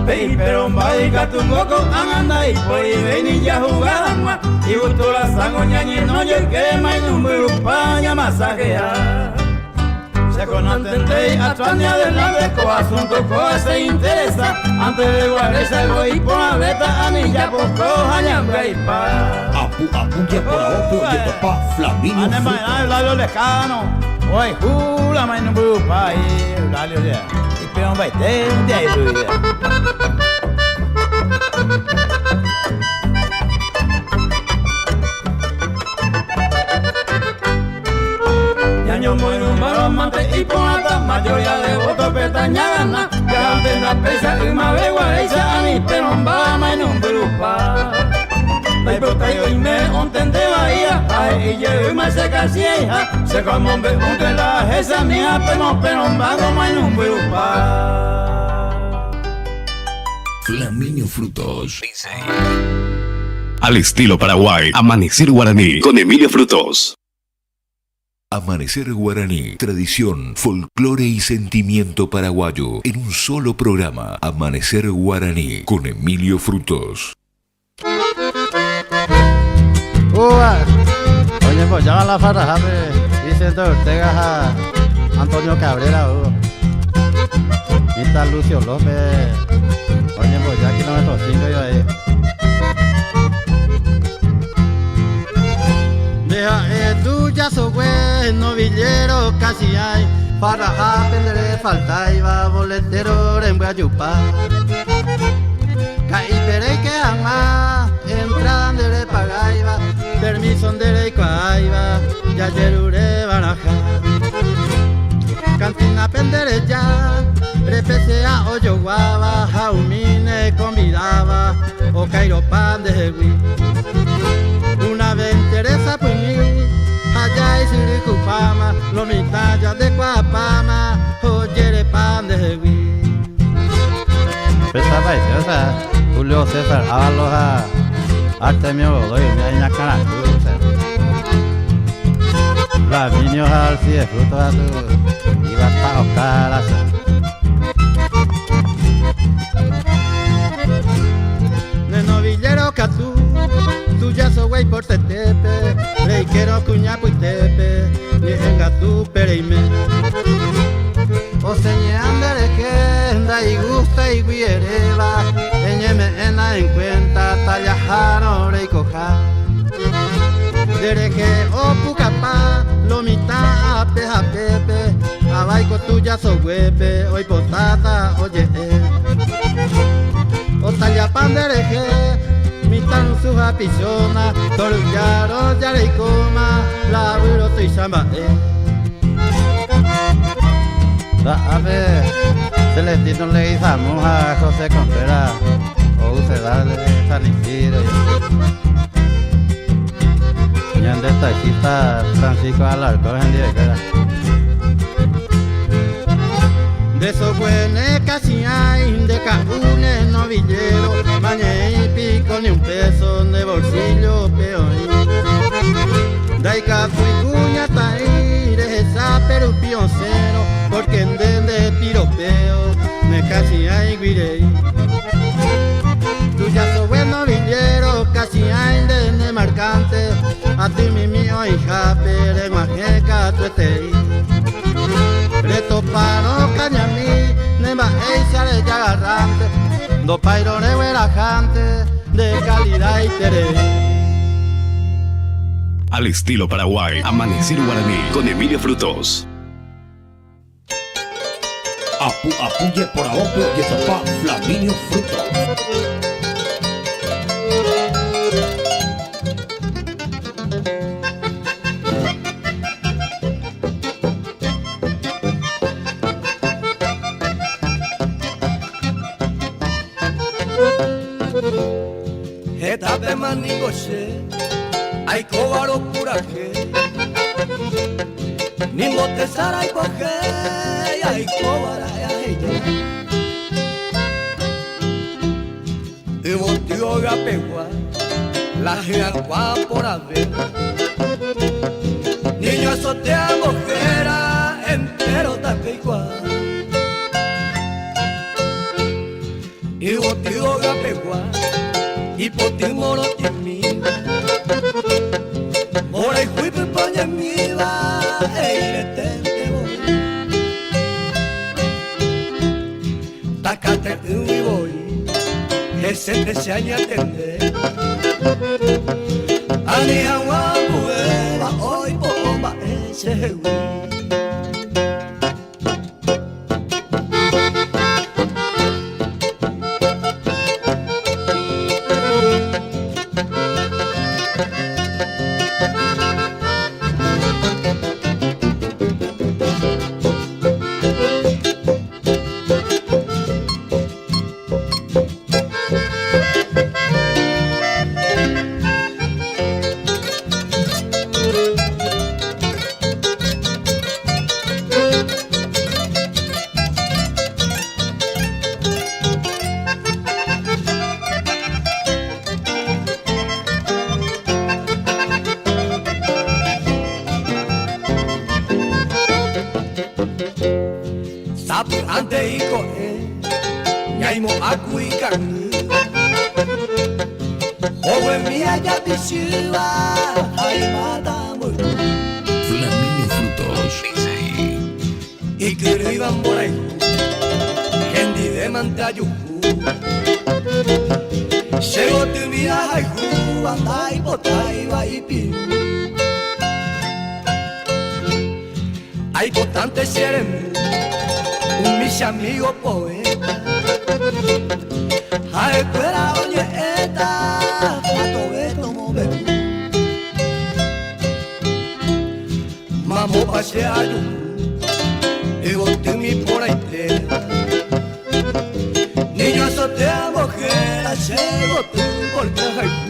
Pe iperomba ikatúngo ko'ág̃a ndaiporivéi ni jahuga hag̃ua Igustorasango ñañeno joykére mainumbyrupa ñamasajea Che no entendéi atrás ni adelante ko asunto kóva se interesa Antes de guaréicha iporãvéta ani japoko ha ñambyaipa Apu apu jeporavópe ojetopa Flaminio Ane mba'erã Eulalio Lejano Ohayhu la mainumbyrupa Eulalio che iperombaite ndeaipy'ỹi. Ñañomoirũmbárõ mante iporãta mayoría de voto pe tañagana Jahánte ndapéicha ymave guaréicha ani perõmba mainumbyrupa Ndaipotái oime ontende vaíva ha he'i jeýma che kachi'aiha Che ko amombe'únte la ahechamíva pemoperõmbáko mainumbyrupa. Flaminio Frutos. Al estilo Paraguay, Amanecer Guaraní, con Emilio Frutos. Amanecer Guaraní, tradición, folclore y sentimiento paraguayo en un solo programa. Amanecer Guaraní con Emilio Frutos. Uva, oñembojáva la farrahápe Vicente Ortega ha Antonio Cabrera Hugo. Mitã Lucio López oñemboja kilómetro 5 iva Nde ha'e tuja sogue novillero casi hay farrahápe nderefaltáiva boletero rembyajupa Ka'ipereike hag̃ua entrada nderepagáiva permiso ndereikuaáiva jajerure varaha Cantina-pe ndereja repesea ojoguáva ha umi nekonvidáva okairopa ndehegui Una vez nderesapymi ha jaisyrykupáma lo mitã jandekuaapáma ojerepa ndehegui. Pesavaite, o sea, Julio César Ábalos ha Artemio Godoy umi iñakãraku, o sea, Flaminio ha Alcides Frutos katu ivata okára, o sea. Ne novillero katu, tuja soguái por tetépe, reikérõ kuña apytépe, ñe'ẽngatúpe reime. Oseñea nderehe ndaigústaigui eréva, eñeme'ẽna en cuenta tallahárõ reikoha. Nderehe opukapa lo mitã ápe ha pépe, aváiko tuja soguépe oipotáta oje'e. Otallapa nderehe mitãrusu ha pichóna, toryjárõ jareikóma la výro tuicha mba'e. Nda'ápe Celestino Leguizamo ha José Contreras ou Sedal de San Isidro. Ñande taxista Francisco Alarcón hendivekuéra. Nde soguene kachiãi nde ka'úne novillero mañeĩ piko ni un peso nde bolsillo-pe oĩ. Ndaikatúi kuñataĩ rehecha pe rupi osẽrõ porque nde nde piropeo ne kachiãigui rei. Tuja sogue novillero kachiãi nde ne marcante atymimi oĩhápe reg̃uahẽ katuetei. Retopárõ kañami ne mba'éicha rejagarránte ndopáirõ reguerahánte nde calidad-iterei. Al estilo Paraguay, Amanecer Guaraní, con Emilio Frutos. Apu apu jeporavópe ojetopa Flaminio Frutos. Hetápema ningo che aikóva ropurahéi Nimbo tesarái pohéi aikóva ra'e aheja Yvoty ogapegua la hyakuã porãve Niño azotea mojera entero tapeikuaa. Ndakate'ỹgui voi hesete che añatende. Ani hag̃ua ambuéva oipo'o mba'e chehegui. Sapy'ánte iko'ẽ ñaimo'ãku ikangy, hoguemi ajapichýva ha imáta mboytu. Flaminio Frutos, dice. Ikyrỹiva mborayhu, hendive mante ajuhu. Che gotymi ahayhúva ndaipotáiva ipiru. Aipotánte che rendu umi che amigo poeta. Ha'ekuéra oñe'ẽta ha tove tomombe'u. Mamópa che ajuhu yvotymi porãitéva. Niño azotea ambohéra che yvoty porque ahayhu.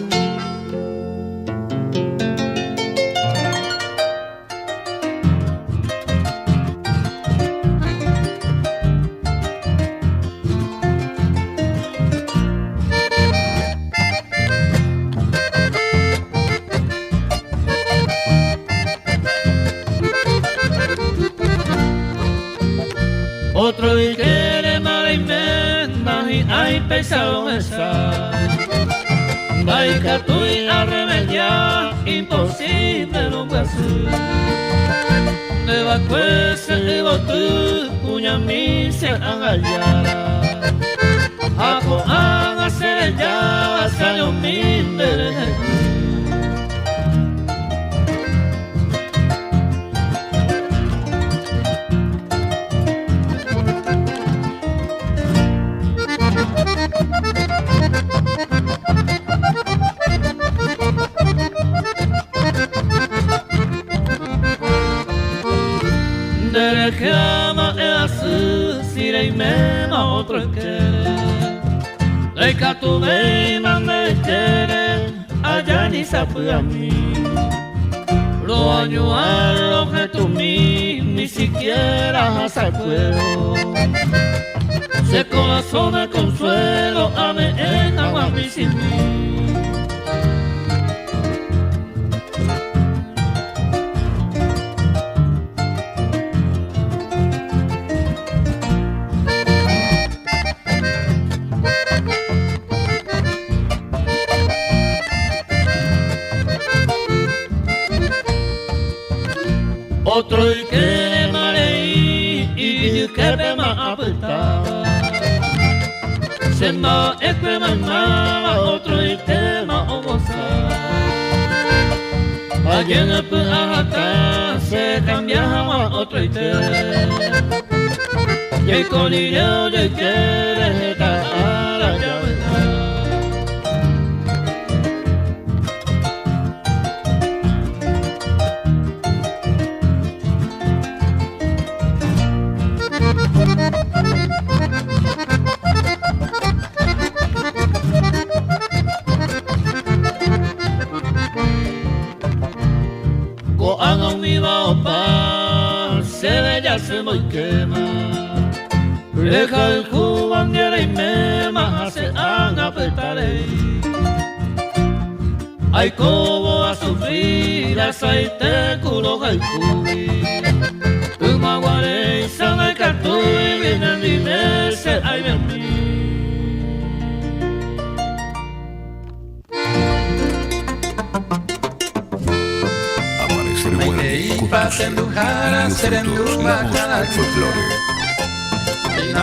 Otro ykére mareimenda hi'ãi péicha rohecha. Ndaikatúi arremedia, imposible rombyasy. Nde va'ekue che yvoty, kuñami che ánga jára. Ha ko'ág̃a che rejáva che añomi nde rehe'ỹ. Nderehe ama'ẽ asy si reiméma ótro ykére. Ndaikatuvéima nde ykére aja ni sapy'ami. Roañuã rohetũmi ni siquiera hasakuévo. Che korasõme consuelo ame'ẽ hag̃ua michĩmi. Otro ykére marei ijyképema apytáva. Che mba'ekue maymáva otro itéma ogosa. Ajenypy'a hatã che kambia hag̃ua otroite. Jaiko rire ojoykére heta ára javy'a. Ko'ág̃a umíva opa chéve jasy mboykéma. Rehayhúva nde reiméma ha che ág̃a pyta rei. Aikóvo asufri rasaite ku rohayhúgui. Yma guaréicha ndaikatúigui nendive che aimemi. Amanecer Guaraní Maiteipa conduce tenduhára Emilio che Frutos, rendúva la voz del karai. folclore. Péina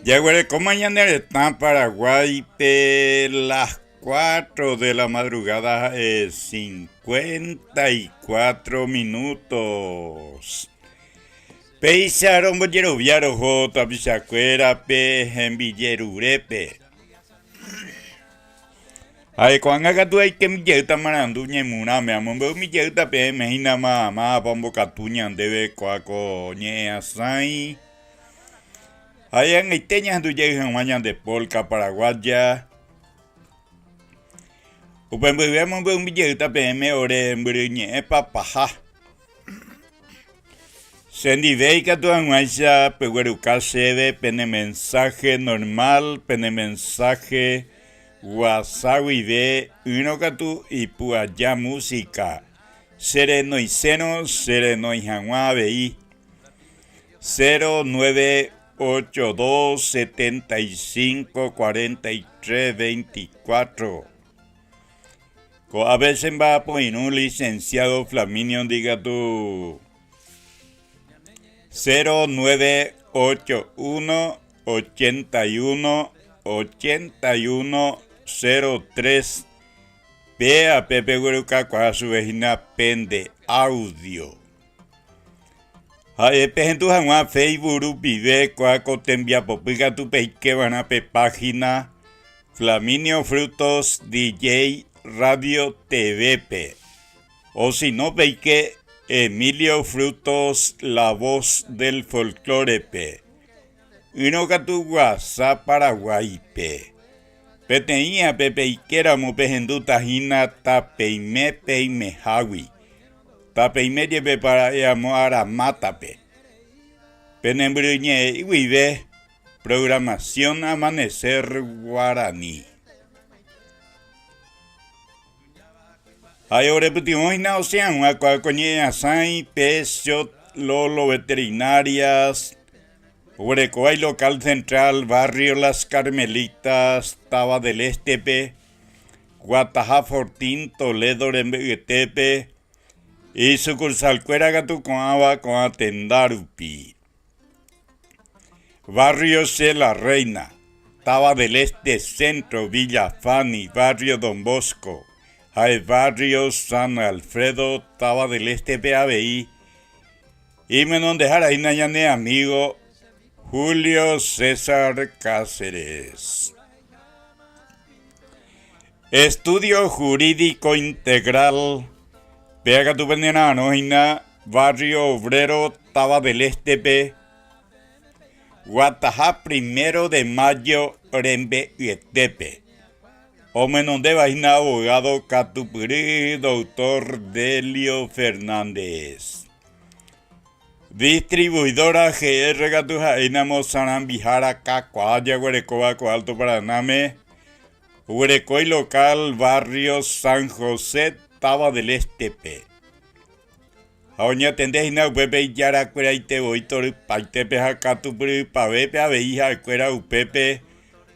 Jaguerekóma ñane retã Paraguáipe las cuatro de la madrugada ha'e 54 minutos. Péicha rombojerovia roho tapichakuérape hembijerurépe. Ha'e ko'ág̃a katu aikemi jeýta marandu ñemurãme, amombe'umi jeýta peẽme hína mávapa ombokatu ñandéve kóa ko ñe'ẽasãi. Ha'e ag̃aite ñahendu jey hag̃ua ñande polka paraguaya. Upe mboyve amombe'umi jeýta peẽme ore mbyryñe'ẽ papaha. Che ndive ikatu hag̃uáicha pegueruka chéve pene mensaje normal, pene mensaje WhatsApp guive ỹrõ katu ipu aja música. Che renoisérõ che renói hag̃ua avei. 0982 75 43 24. Ko'ápe che mba'apoirũ Licenciado Flaminio ndikatu 0981 81 81 03 péape peguerukakuaa chupe hína pende audio. Ha'e pehendu hag̃ua Facebook rupive kóa ko tembiapopy katu peikeva'erã pe página Flaminio Frutos DJ Radio TV-pe. O si no peike Emilio Frutos La Voz del Folklore-pe. Ỹrõ katu Guasa Paraguáipe. Peteĩape peikéramo pehendúta hína tapeime peimehágui. Tapeime jepe para'e amo Aramátape. Pene mbyryñe'ẽ guive Programación Amanecer Guaraní. Ha'e orepytyvõ hína osẽ hag̃ua kua ko ñe'ẽasãi pe Shot Lolo Veterinarias, oguerekóva ilocal central barrio Las Carmelitas, Táva del Este-pe, Guataha Fortín Toledo rembe'yetépe, isukursalkuéra katu ko'ãva ko'ã tenda rupi. Barrio Che La Reina, Táva del Este Centro, Villa Fanny, Barrio Don Bosco, ha'e Barrio San Alfredo, Táva del Este-pe avei. Imenondehára hína ñane amigo Julio César Cáceres. Estudio Jurídico Integral, péa katu penera'arõ hína Barrio Obrero, Táva del Este-pe, Guataha Primero de Mayo rembe'yetépe. Omenondéva hína abogado katupyry Doctor Delio Fernández. Distribuidora GR katu ha'éina mosarambihára kakuaa jaguerekóva ko Alto Paranáme, oguerekói local barrio San José, Táva del Este-pe. Ha oñatende hína upépe ijarakueraite voi torypaitépe ha katupyrypavépe avei ha'ekuéra upépe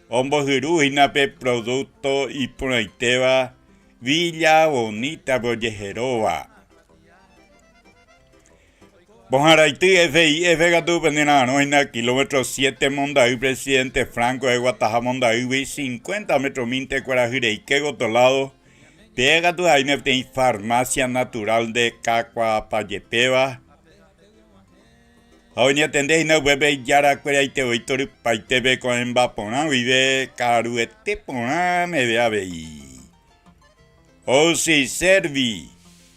ombohyru hína pe producto iporãitéva Villa Bonita-pe ojeheróva. Pohãraity FIF katu penera'arõ hína kilómetro siete Monday Presidente Franco eguataha Mondaýgui 50 metromínte kuarahy reike gotyo lado, péa katu ha'éne peteĩ farmacia natural nde kakuaapa jepéva. Ha oñatende hína upépe ijarakueraite voi torypaitépe ko'ẽmba porã guive ka'aruete porã meve avei. Oxyservi,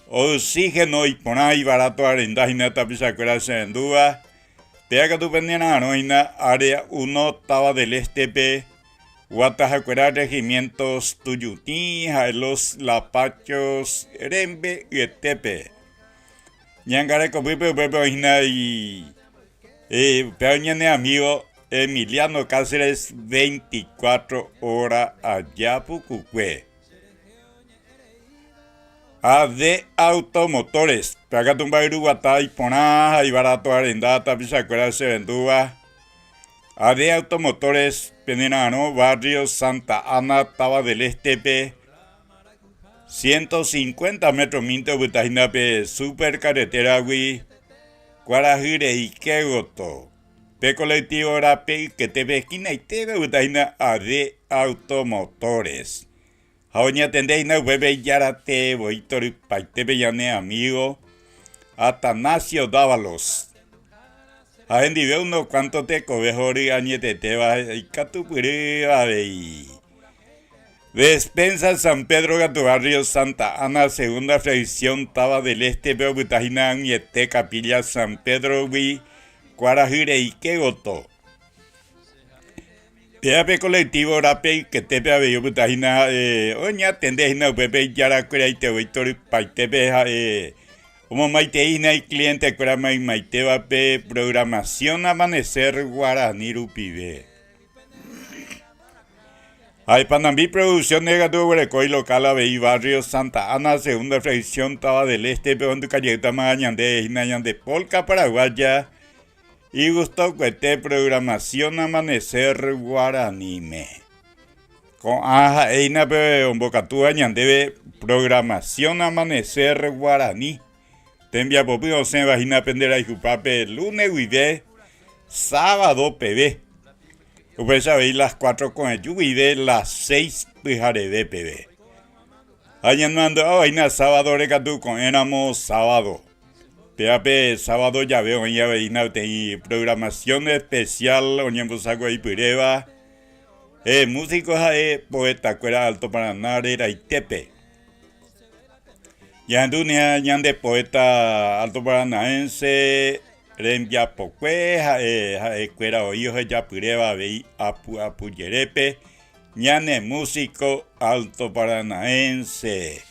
oxígeno iporã ivaráto arenda hína tapichakuéra cherendúva, péa katu penera'arõ hína Área Uno Táva del Este-pe, guatahakuéra Regimientos Tuyutĩ ha Los Lapachos rembe'yetépe. Ñangarekopýpe upépe oĩ hína upéva ñane amigo Emiliano Cáceres 24 hora aja pukukue. AD Automotores, péva katu mba'yruguata iporã ha ivarato arenda tapichakuéra cherendúva. AD Automotores, penera'arõ barrio Santa Ana, Táva del Este-pe, 150 metro mínte opyta hína pe super carretera-gui. Kuarahy reike gotyo. Pe colectivo rape yketépe esquinaite opyta hína AD Automotores. Ha oñatende hína upépe ijarate voi torypaitépe ñane amigo Atanasio Dávalos. Ha hendive unos cuanto tekove hory añetetéva ikatupyrýva avei. Despensa San Pedro katu barrio Santa Ana segunda fracción táva del Este-pe opyta hína ag̃uiete capilla San Pedro-gui kuarahy reike gotyo. Péva pe colectivo rape yketépe avei opyta hína ha'e oñatende hína upépe ijarakueraite voi torypaitépe ha'e omomaitei hína icliente-kuéra maymaitévape programación Amanecer Guarani rupive. Ha Panambi Producciones katu oguereko ilocal avei barrio Santa Ana, segunda fracción Tava del Este-pe ohendukajeýtama ñande hína ñande Polka Paraguaya igustokuete programación Amanecer Guaraníme. Ko'ã ha'e hína pe ombokatúva ñandéve programación Amanecer Guaraní. Tembiapopy osẽva hína pende rayhupápe lunes guive sábado peve. Upéicha avei las cuatro ko'ẽju guive las seis pyhareve peve. Ha ñanemandu'áva hína sábadore katu ko'ẽramo sábado. Péva pe sábado jave oĩ avei hína peteĩ programación especial oñembosako'ipyréva músico ha'e poetakuéra Alto Paraná reraitépe. Ñahendu ñande poeta Alto Paranaense rembiapokue ha'e ha'ekuéra oĩ ohejapyréva avei apu'apujerépe ñane músico Alto Paranaense.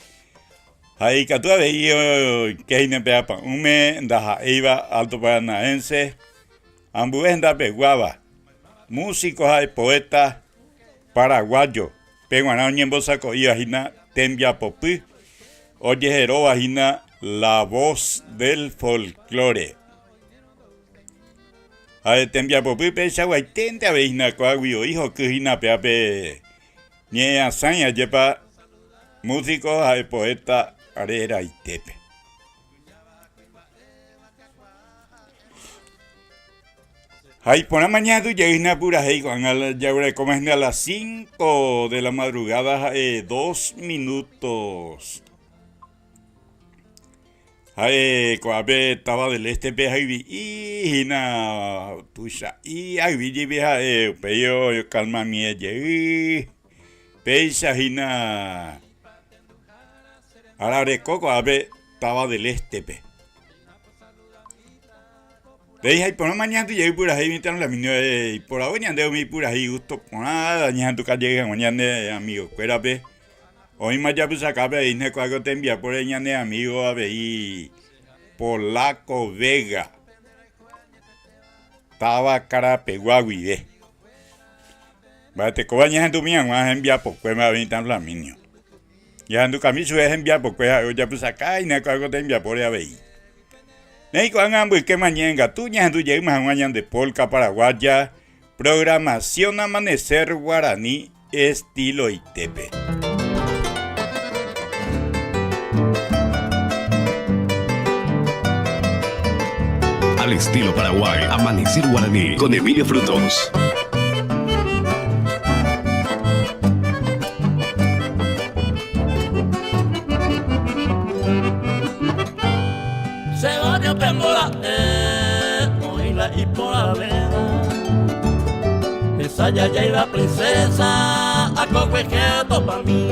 Ha ikatu avei oike hína pe apa'ũme ndaha'éiva Alto Paranaense ambue hendapeguáva, músico ha'e poeta paraguayo peguarã oñembosako'íva hína tembiapopy ojeheróva hína La Voz del Folklore. Ha'e tembiapopy peichaguaiténte avei hína ko'águi oĩ hoky hína péape ñe'ẽasãi ajépa músico ha'e poeta reraitépe. Ha iporãma ñahendu jey hína purahéi ko'ág̃a jaguerekóma hína las 5 de la madrugada ha'e 2 minutos. Ha'e ko'ápe táva del Este-pe hayvi'i hína tuicha'i hayvi jepe ha'e upéi okalmamie jey péicha hína arareko ko'ápe táva del Este-pe. Péicha iporãma ñahendu jey purahéi mitã Flaminio iporavo ñande umi purahéi gusto porã ñahenduka jey hag̃ua ñane amigo-kuérape. Oĩma japysakápe avei hikuái ko tembiapóre ñane amigo avei Polaco Vega táva Karapegua guive. Mba'etekóva ñahendumi hag̃ua hembiapokuéma avei mitã Flaminio. Ñahendukami chupe hembiapokue ha'e ojapysaka hína ko tembiapóre avei. Néi ko'ág̃a mbykéma ñe'ẽngatu ñahendu jeýma hag̃ua ñande polka paraguaya programación Amanecer Guaraní estiloitépe. Al estilo Paraguay, Amanecer Guaraní con Emilio Frutos. Che barrio pe mbora'e oĩ la iporãvéva Hesa jajái la princesa akokuehe topami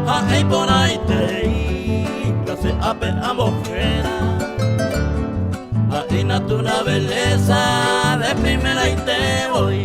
Ha'e iporãiterei clase ápe ambohéra Ha'e natura belleza de primeraite voi.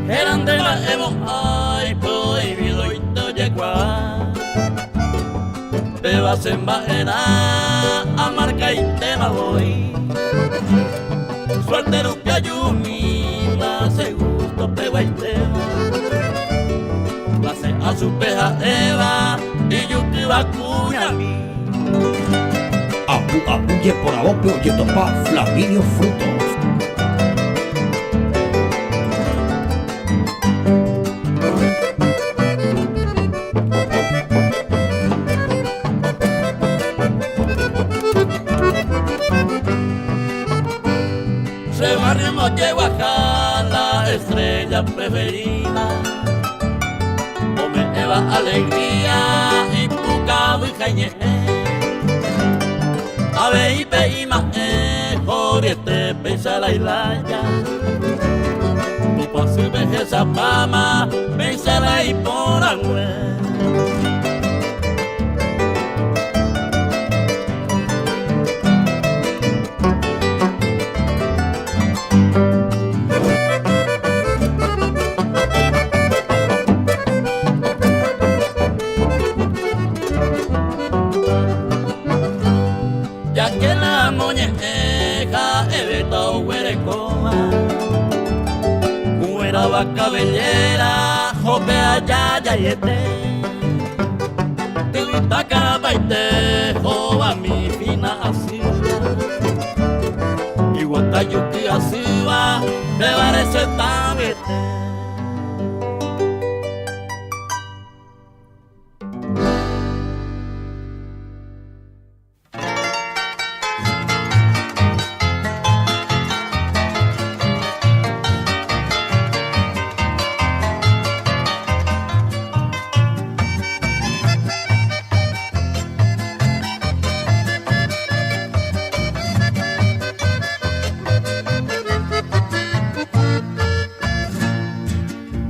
Héra nde mba'emo'ãi prohibidoite ojekuaa. Péva che mba'erã amarkaitéma voi. Suerte rupi ajumíma che gusto peguaitéva. Clase A chupe ha'éva iju. Hasýva kuñami. Apu apu jeporavópe ojetopa Flaminio Frutos. Che barrio Moquegua la estrella preferida Ome'ẽva alegría ipukavy ha iñe'ẽ Avei pe ima'ẽ horyete péicha la ilaya Tupãsýpe hechapáma péicha la iporãngue. Ya que la moñe'ẽ ha'evéta oguerekóva Kuérava cabellera jope aja jaiete Tyvyta karapaite hovami fina asýva Iguata juky asýva pévare che tavyete.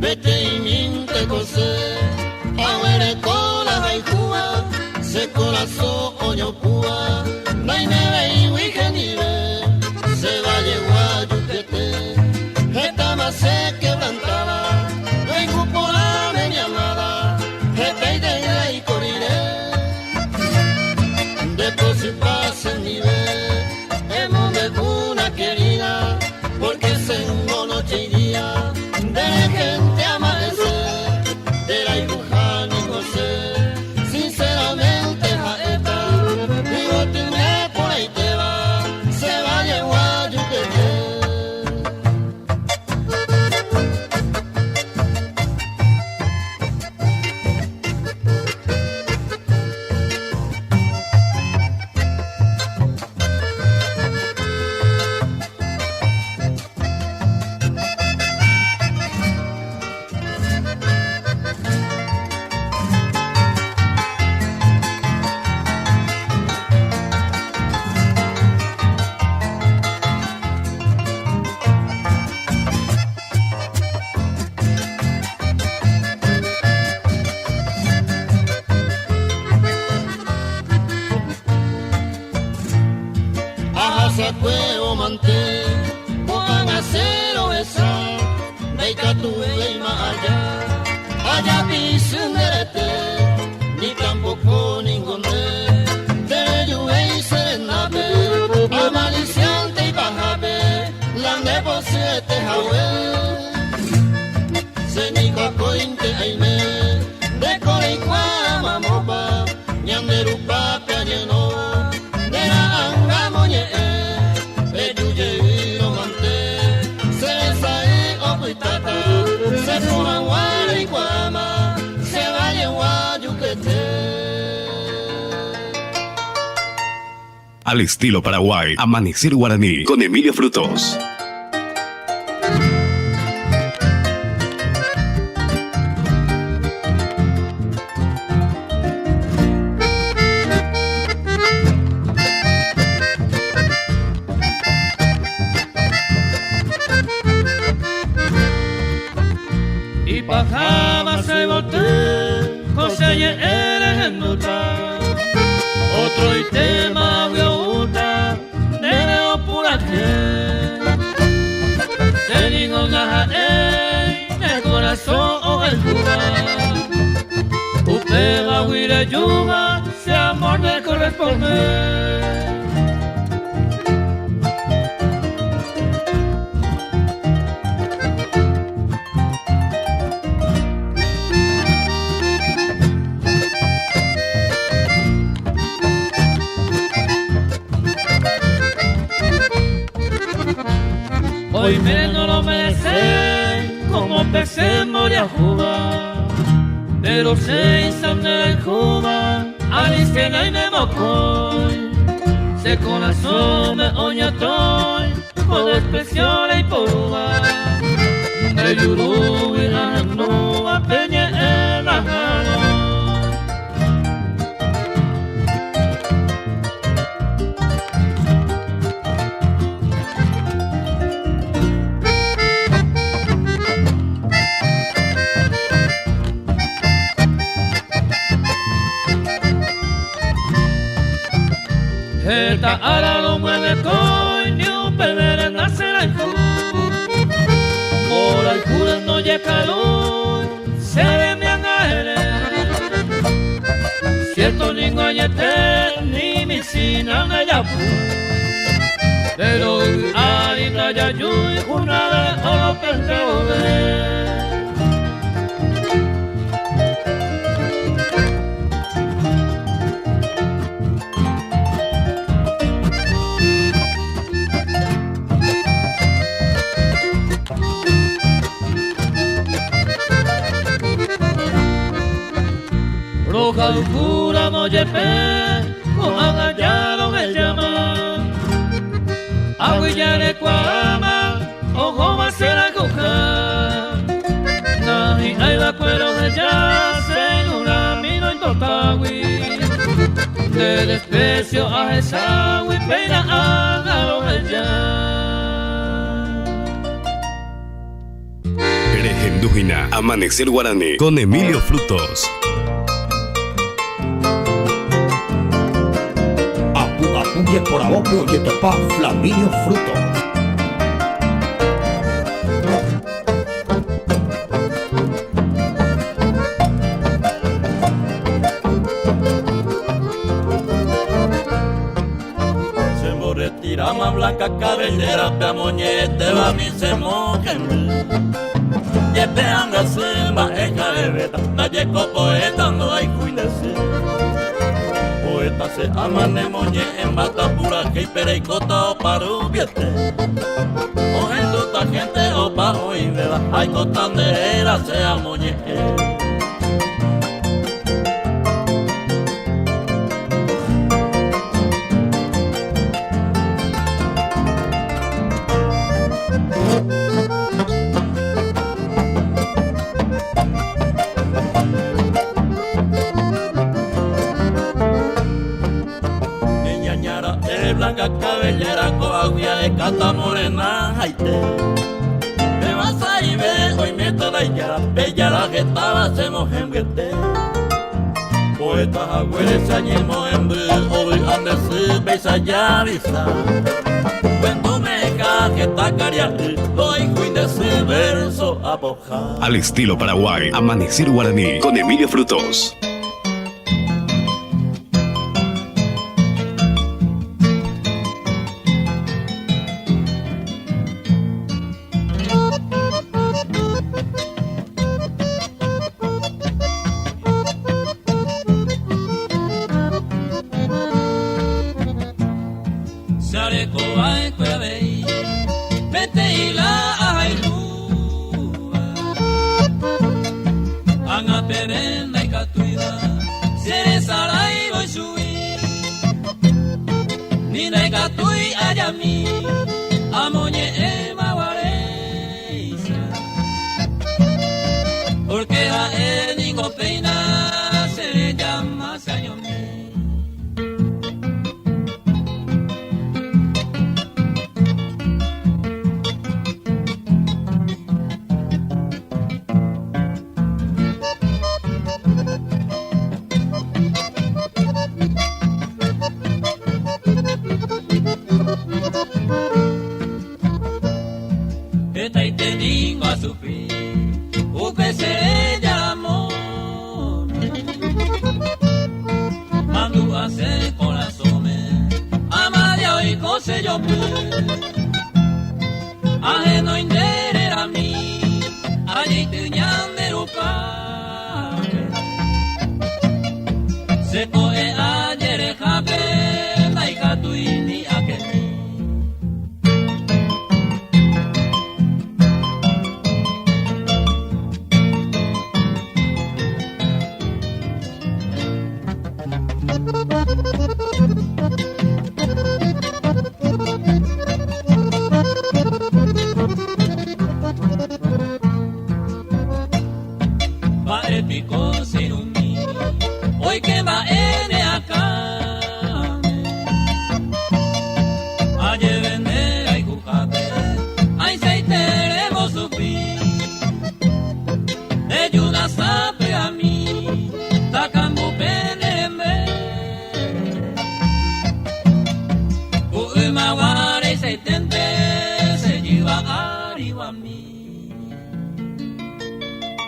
Peteĩmínte ko che aguereko la hayhúva, che korasõ oñopúva, naimeveigui hendive, che vallegua jukete, hetáma che quebrantáva, roiku porãve mi amada, hetaitei aiko rire. Nde pochypa chendive, emombe'úna querida, porque chéngo noche y día, nderehente ama'ẽse, nderayhuha niko che, sinceramente ha'éta, yvotyme porãitéva, che vallegua jukete. Ahasakue omante ko'ág̃a che rohecha ndaikatuvéima aja ajapisy nde rete ni tampoko ningo nde nderejuvéi che rendápe amalisiante ipahápe la nde pochyete hague che niko akóinte aime nde koreikuaa mamópa ñande rupápe añeno nde ra'anga moñe'ẽ peju jey romante che resay opytáta che porãgua reikuaáma che vallegua jukete. Al estilo Paraguay, Amanecer Guaraní, con Emilio Frutos. Ipaháma che yvoty ko che ñe'ẽ rehendúta, otroitémagui oúta ndéve opurahéi. Che ningo ndaha'éi ne korasõ ohayhúva, upévagui rejúva che amor ne corresponde. Oimene no lo merecen como pese moria juba Pero se insane juba Alicena y me mocoy Se corazón me oñatoy Por despreciar y por uva De yuru y la peña en la Eta ara lo mueve coño, perder en nacer el Por el cura no llega se ve mi angere. Cierto ni añete ni mi sina me yapu. Pero harina ya yui una de oro penteo Roja locura moyepe, cojan allá donde llama. Aguillare cuama, ojo va a ser a coja. Nahi ay va cuero de ya, segura mi no importa De desprecio a esa peina hágalo ya. Erejendujina, Amanecer Guaraní, con Emilio Frutos. Apu apu yeporavope ojetopa Flaminio Frutos. Se mo retira más blanca cabellera, pe amoñete va mi se mojen. Yepe anga sema eja bebeta, na yeko poeta no hay cuinese. Poeta se amane moñe en bata pura que pereicota o parubiete. O ta gente o pa y beba, hay cotandera se amoñe. Ñañara, blanca cabellera, coaguia de cata morena, jaite. Me vas a ir ver, hoy me toda y ya, bella la que estaba, hacemos en verte. Poetas agüeres, se añemo en hoy ande beisa ya visa. Cuento me que está caria, doy de su verso a poja. Al estilo Paraguay, Amanecer Guaraní, con Emilio Frutos. Porque a él ningo peina se le llama Sañomi. Eta y te digo a sufrir, upe se llamó. Mandu hace corazón, amadia y cose yo Ajeno indere a mí, allí te ñanderupa. Se coge ayer jabe, naikatuini akemi.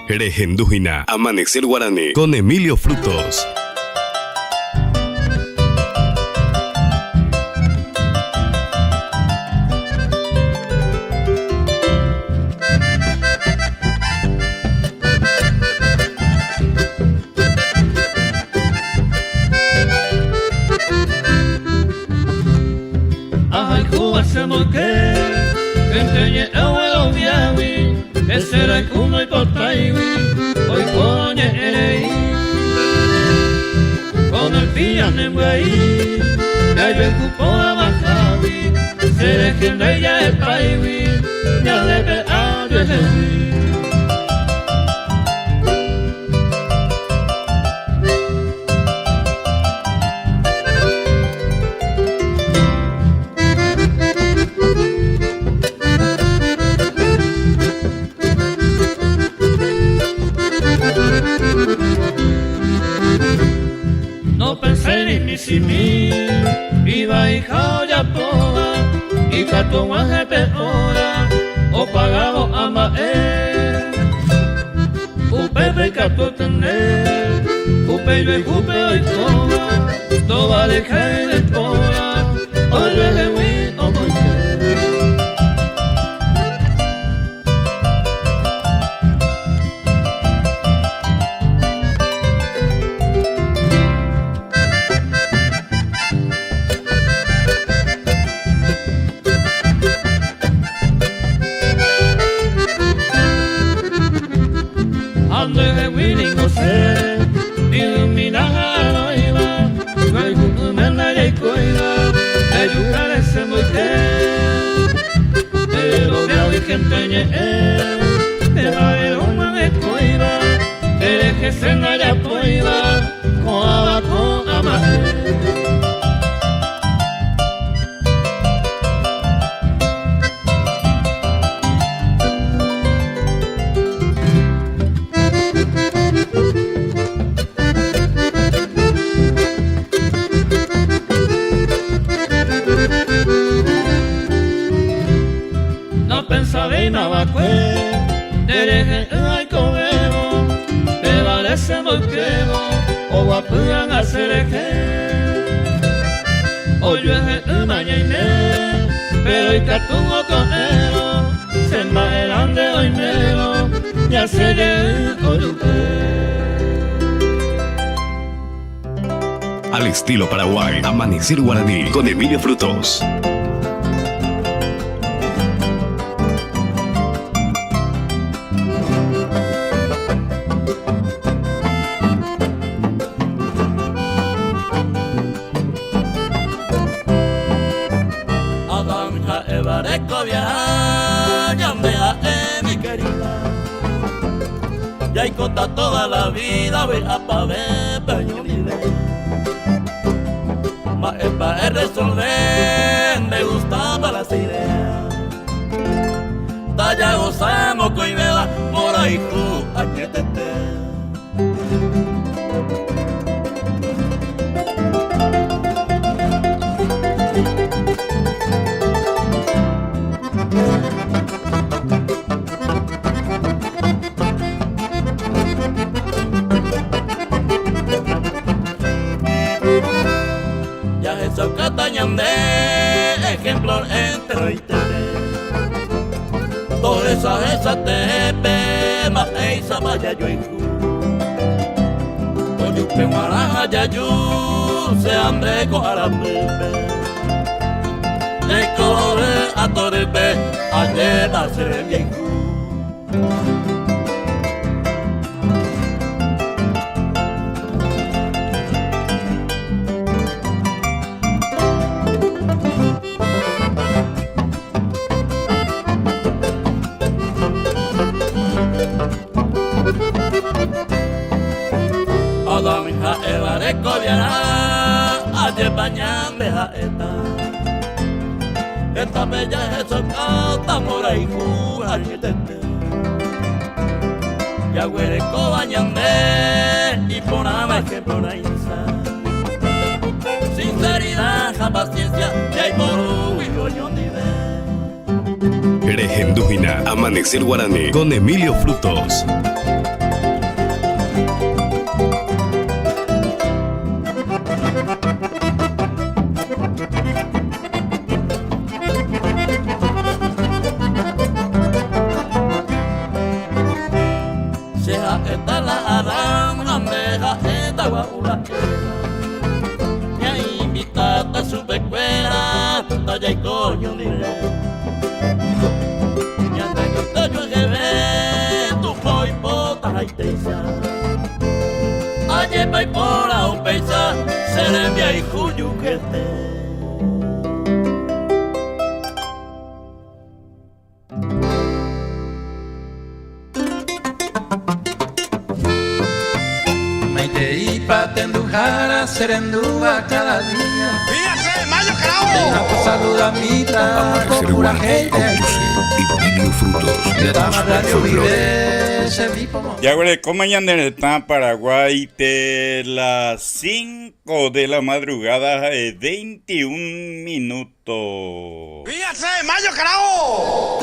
Rehendu hína Amanecer Guarani con Emilio Frutos. Ahayhúva che mboyke, gente ñe'ẽ ogueroviágui, hese rayhu ndoipotáigui, oiko oñe'ẽ rei. Con el fin nembyai, jajoayhu porã vahágui, che rehe ndaija'epáigui, ñande pe'a ojuehegui. No pensé ni michĩmi ivaiha ojapóva ikatu og̃uahẽ pe hora opagávo ã mba'e. Upépe ikatu tende upe ijuehúpe oikóva ndovalehái yvypóra ojuehegui omboyke. Ha ndehegui ningo che iymína ha'arõiva, Roiku'ỹme ndajaikóiva, ejukáre che mboyke. Eroviágui gente ñe'ẽ, ndeha'érõ ndekóiva, nderehe che ndajapóiva, ko'ãva ko'ã mba'e. Nopensavéima va'ekue nderehe'ỹ aikovévo, pévare che mboykévo oguapy ág̃a che rehe. Ojuehe'ỹma ñaime, péro ikatu oko'ẽrõ, che mba'erã nde oimérõ, ñasẽ jey ojupe. Al estilo Paraguay, Amanecer Guaraní con Emilio Frutos. Adán ha Eva rekovia ñande ha'e mi querida Jaikóta toda la vida vy'apavẽ pe oñondive Mba'épa erresolve nde gustápa las ideas Tajagosa mokõivéva mborayhu añetete. Jahechaukáta ñande ejemplo enteroitépe Tohecha hesatépe mba'éichapa jajoayhu Ojupe g̃uarã ha jaju che ha nde ko arapýpe Jaikove atorýpe ajépa che rembiayhu. Adán ha Eva rekoviarã ajépa ñande ha'éta Hetápe jahechaukáta mborayhu añetete Jaguerekóva ñande iporãva ejemplo-rãicha Sinceridad ha paciencia jaiporúgui oñondive. Rehendu hína Amanecer Guarani con Emilio Frutos. jaiko oñondive. Ñande ñote ojueheve Tupã oipotaháitéicha. Ajépa iporã upéicha che rembiayhu jukete. Maiteípa tenduhára che rendúva cada día. mayo, carajo! Péina po saludamíta ko Amanecer Guaraní purahéipe. conduce Emilio Frutos, la Tama voz del radio folclore. guive che vipomo. Jaguerekóma ñane retã Paraguáipe las 5 de la madrugada ha'e 21 minuto.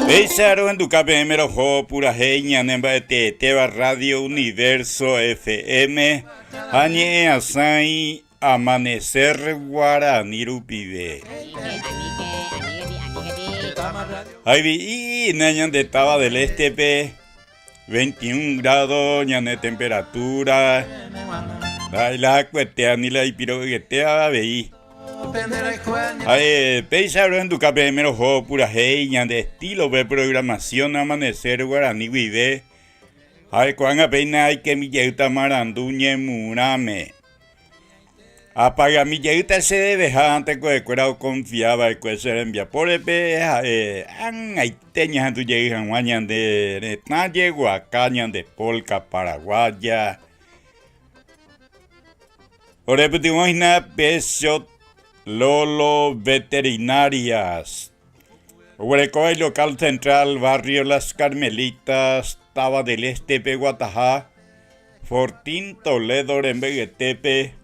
Péicha rohenduka peẽme roho purahéi ñane mba'eteetéva Radio Universo FM ha ñe'ẽasãi Amanecer Guarani rupive. Hayvi'i ñande táva del Este-pe, 21 grado ñane temperatura, la hakuetéva ni la ipiro'yetéva avei. Ha'e péicha rohenduka peẽme roho purahéi ñande estilo-pe programación Amanecer Guarani guive. Ha'e ko'ág̃a péina aikemi jeýta marandu ñemurãme. Apagami jeýta che deveha tekovekuéra okonfia va'ekue che rembiapórepe ha'e ag̃aite ñahendu jey hag̃ua ñande retã jeguaka ñande polka paraguaya. Orepytyvõ hína Pechot Lolo Veterinarias. Oguerekóva ilocal central barrio Las Carmelitas, Táva del Este-pe guataha. Fortín Toledo rembe'yetépe,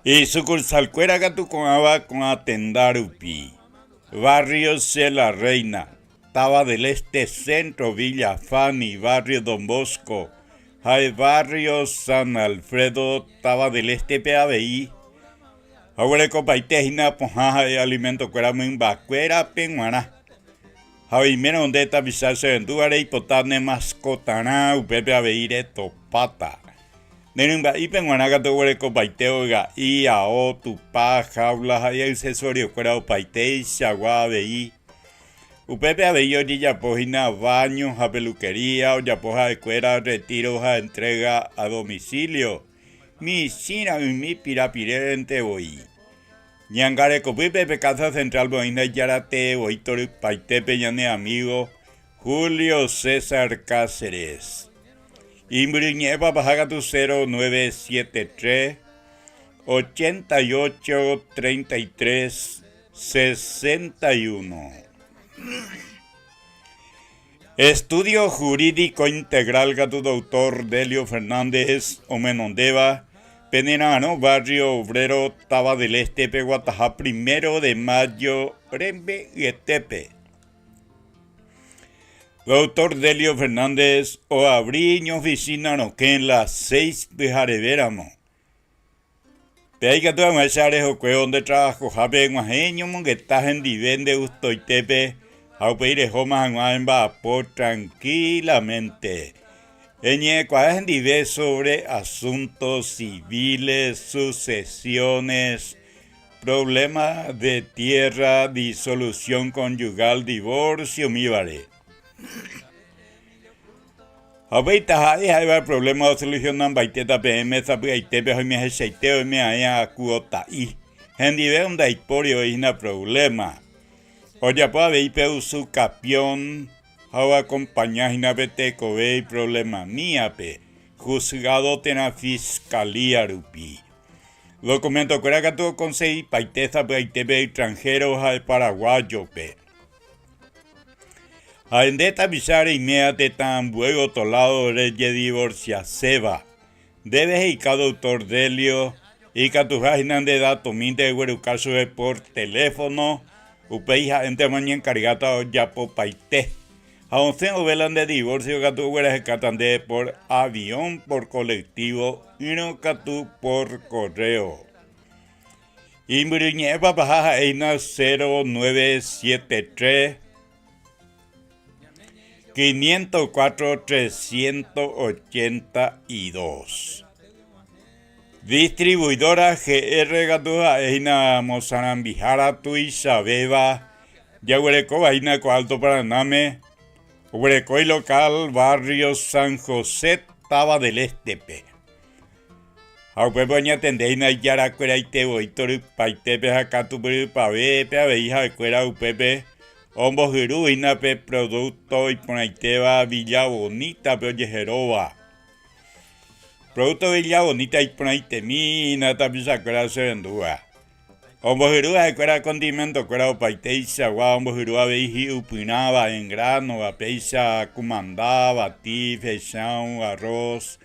isukursalkuéra katu ko'ãva ko'ã tenda rupi, Barrio Che La Reina, Táva del Este Centro, Villa Fanny, Barrio Don Bosco ha Barrio San Alfredo, Táva del Este-pe avei. Ha oguerekopaite hína pohã ha alimentokuéra mymbakuérape g̃uarã. Ha oimérõ nde tapicha che rendúva reipota ne maskotarã upépe avei retopáta. Ne rymba'ípe g̃uarã katu oguerekopaite oga'i, ao, tupa, jaula ha iaksesoriokuéra opaiteichagua avei. Upépe avei ojejapo hína váño ha pelukería, ojapo ha'ekuéra retiro ha entrega a domicilio, michĩ ra'ymi pirapirérente voi. Ñangarekopýpe pe Casa Central-pe oĩna ijaratee voi torypaitépe ñane amigo Julio César Cáceres. Imbyryñe'ẽ papaha katu 0973 88 33 61. Estudio Jurídico Integral katu Doctor Delio Fernández omenondéva penera'arõ Barrio Obrero Táva del Este-pe guataha Primero de Mayo rembe'yetépe. Doctor Delio Fernández oavri iñoficina rokẽ las seis pyharevéramo. Péa ikatu hag̃uáicha rehokuévo nde travahohápe eg̃uahẽ eñomongeta hendive nde gustoitépe ha upéi rehóma hag̃ua emba'apo trankílamente. Eñe'ẽkuaa hendive sóvre asuntos civiles, sucesiones, problema de tierra, disolución conyugal, divorcio umívare. Ha upéi taha'e ha'éva problema osolusionambaitéta peẽme sapy'aitépe ha oimehechaite oime aẽ akuota'i. Hendive ndaipóri oĩ hína problema. Ojapo avei pe usucapión ha oakompaña hína pe tekove iproblemamíape, juzgado térã fiscalía rupi. Documento-kuéra katu okonsegipaite sapy'aitépe extranjero ha paraguayo-pe. Ha nde tapicha reiméva tetã ambue otro lado rejedivorciaséva, ndéve he'ika doctor Delio ikatuha hína nde datomínte egueruka chupe por teléfono, upéi ha'éntema oñenkargáta ojapopaite. Ha osẽ vove la nde divorcio katu oguerahekáta ndéve por avión, por colectivo ỹrõ katu por correo. Imbyryñe'ẽ papaha ha'e hína 0973 504 382. Distribuidora GR katu ha'e hína mosarambihára tuichavéva jaguerekóva hína ko Alto Paranáme, oguereko ilocal barrio San José, Táva del Este-pe. Ha upépe oñatende hína ijarakueraite voi torypaitépe ha katupyrypavépe avei ha'ekuéra upépe ombohyru hína pe producto iporãitéva Villa Bonita-pe ojeheróva. Producto Villa Bonita iporãitemi hína tapichakuéra cherendúva. Ombohyru ha'ekuéra condimento-kuéra opaiteichagua, ombohyru avei hi'upyrãva en grano-va, péicha kumanda, bati, fechão, arroz,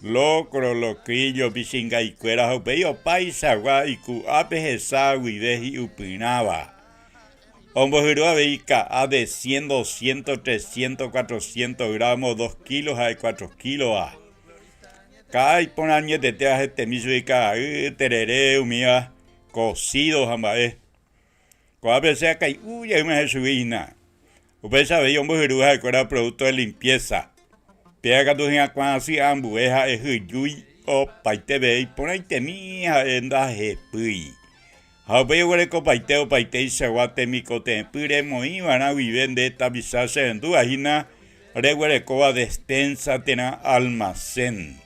locro, locrillo, pichingaikuéra ha upéi opaichagua iku'ápe hesa guive hi'upyrãva. Ombohyru avei ka'a de cien, doscientos, trescientos, cuatrocientos gramos, dos kilos ha cuatro kilos-va. Ka'a iporã añetete ahetemi chugui ka'ay, terere, umíva, cocido ha mba'e. Ko'ápe che akai'u jeýma ha'e chugui hína. Upéicha avei ombohyru ha'ekuéra producto de limpieza. Péva katu hyakuã asy ambue ha'e hyjúi opaiteve iporãitemi ha'e ndahepýi. Ha upéi oguerekopaite opaiteichagua temikotevẽpy remoĩ va'erã guive nde tapicha che rendúva hína reguerekóva despensa térã almacén.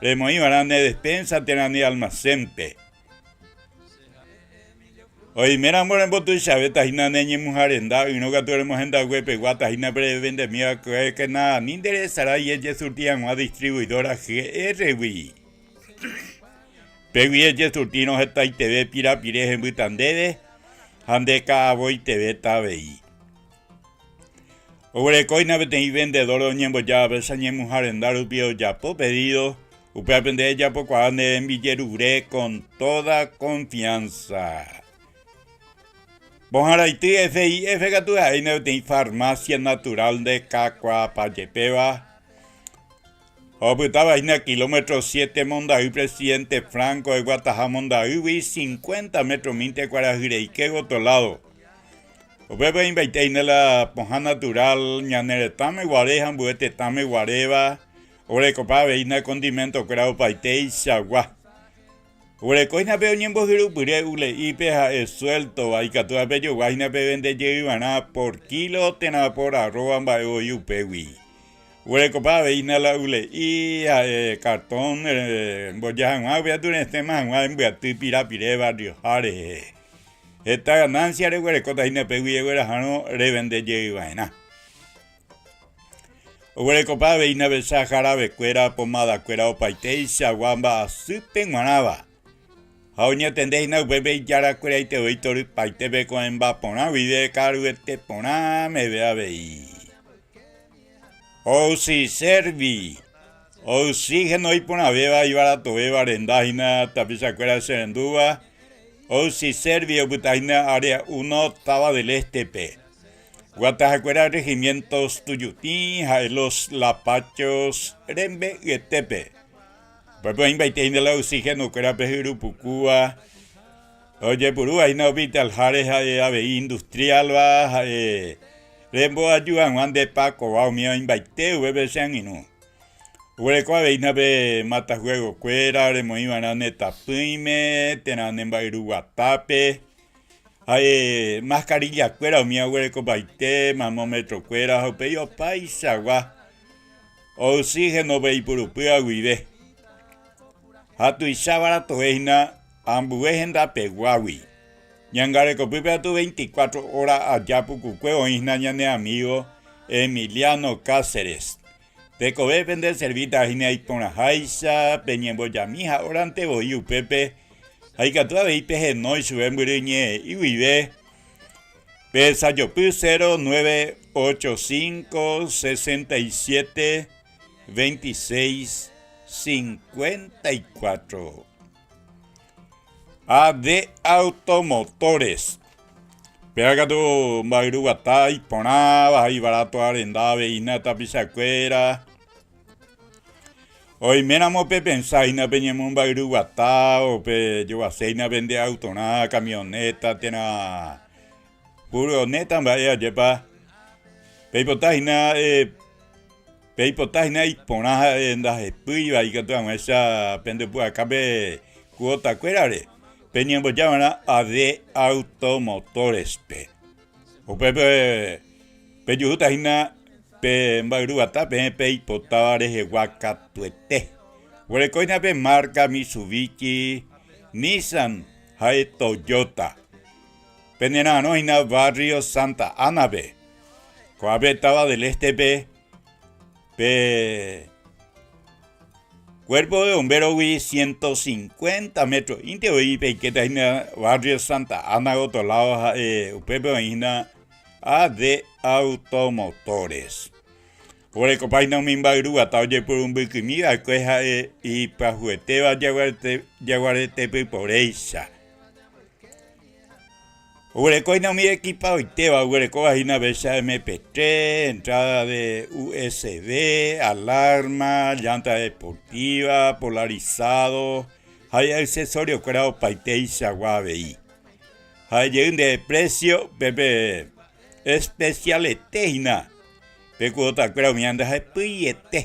Remoĩ va'erã ne despensa térã ne almacénpe. Oiméramo rembotuichavéta hína ne ñemuha renda, ỹrõ katu remohendaguepeguáta hína pe revendemi va'ekue kena ani nderesarái ejesurti hag̃ua distribuidora GR-gui. Pégui ejesurtírõ hetaiteve pirapire hembýta ndéve ha nde ka'avoitevéta avei. Oguerekóina peteĩ vendedor oñembojáva pe ñemuha renda rupi ojapo pedido, upévape nde ejapokuaa ne rembijerure con toda confianza. Pohãraity FIF katu ha'éina peteĩ farmacia natural nde kakuaapa jepéva. Ha opytáva hína kilómetro siete Mondahy Presidente Franco eguataha Mondaýgui cincuenta metro mínte kuarahyreike gotyo lado. Upépe oĩmbaite hína la pohã natural ñane retãme guare ha ambue tetãme guaréva, oguerekopa avei hína condimento kuéra opaiteichagua. Oguereko hína pe oñembohyrupyre ule'ípe ha'e suéltova, ikatúva pejogua hína pevende jeyva'erã por kílo térã por arróva mba'e voi upégui. Oguerekopa avei hína la ule'i ha'e kartón mboja hag̃ua upéva turesẽma hag̃ua embyaty pirapire barrioha rehe. Heta ganancia reguerekóta hína pégui eguerahárõ revende jeyva'erã. Oguerekopa avei navecha jaravekuéra, pomadakuéra opaiteichagua mba'asýpe g̃uarãva. Ha oñatende hína upépe ijarakueraite voi torypaitépe ko'ẽmba porã guive ka'aruete porã meve avei. Oxyservi, oxígeno iporãvéva ivaratovéva renda hína tapichakuéra che rendúva, Oxyservi opyta hína Área Uno Táva del Este-pe. Guatahakuéra Regimientos Tuyutĩ ha'e Los Lapachos rembe'yetépe. Upépe oĩmbaite hína la oxígeno-kuéra pe hyrupukúva, ojepurúva hína hospital-háre ha'e avei industrial-va ha'e remboaju hag̃ua nde pakova umi oĩmbaite upépe che angirũ. Oguereko avei hína pe matajuego-kuéra remoĩva'erã ne tapỹime térã ne mba'yruguatápe. Ha'e mascarilla-kuéra umi oguerekopaite mamómetro-kuéra ha upéi opaichagua oxígeno-pe ipurupýva guive. Ha tuicha varatoe hína ambue hendapeguágui. Ñangarekopýpe katu veinticuatro hora aja pukukue oĩ hína ñane amigo Emiliano Cáceres. Tekove pende servíta hína iporãháicha, peñembojami ha órante voi upépe, ha ikatu avei pehenói chupe mbyry ñe'ẽ'i guive, Pesajopy 0985 67 26 54. AD Automotores. Péva katu mba'yru guata iporãva ha ivaráto arenda avei hína tapichakuéra. Oiméramo pepensa hína peñemomba'yru guata o pejovase hína pende autorã, camioneta térã furgoneta mba'e ajépa peipota hína. Peipota hína iporã ha'e ndahepýiva ikatu hag̃uáicha pende pu'aka pe cuota-kuérare, peñemboja va'erã AD Automotores-pe. Upépe pejuhúta hína pe mba'yruguata peẽ peipotáva rehegua katuete. Oguereko hína pe márka Mitsubishi, Nissan ha Toyota. Penera'arõ hína barrio Santa Ana-pe. Ko'ápe táva del Este-pe pe Cuerpo de Bombero-gui 150 metro-ínte voi peikéta hína barrio Santa Ana gotyo lado ha'e upépe oĩ hína AD Automotores. Oguerekopa hína umi mba'yruguata ojepuru mbykymi va'ekue ha'e ipyahuetéva jaguaretepyporéicha. Oguereko hína umi ekipaoitéva oguerekóva hína vécha MP3, entrada de USB, alarma, llanta deportiva, polarizado ha hi'accesoriokuéra opaiteichagua avei. Ha jey nde precio pépe especialete hína pe cuotakuéra umi andahepyiete.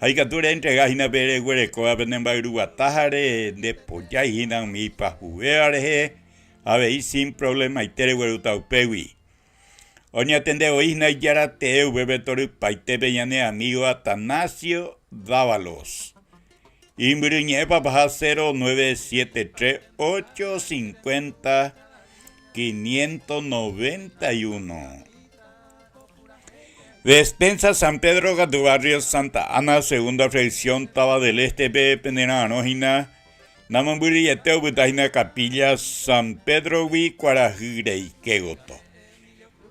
Ha ikatu reentrega hína pe reguerekóva pene mba'yruguatáhare, ndepojái hína umi ipyahuvéva rehe, avei sin problemaite reguerúta upégui. Oñatende voi hína ijára tee upépe torypaitépe ñane amígo Atanasio Dávalos. Imbyryñe'ẽ papaha 0973 850 591. Despensa San Pedro katu barrio Santa Ana segunda fracción táva del Este-pe penera'arõ hína namombyryiete opyta hína capilla San Pedro-gui kuarahy reike gotyo.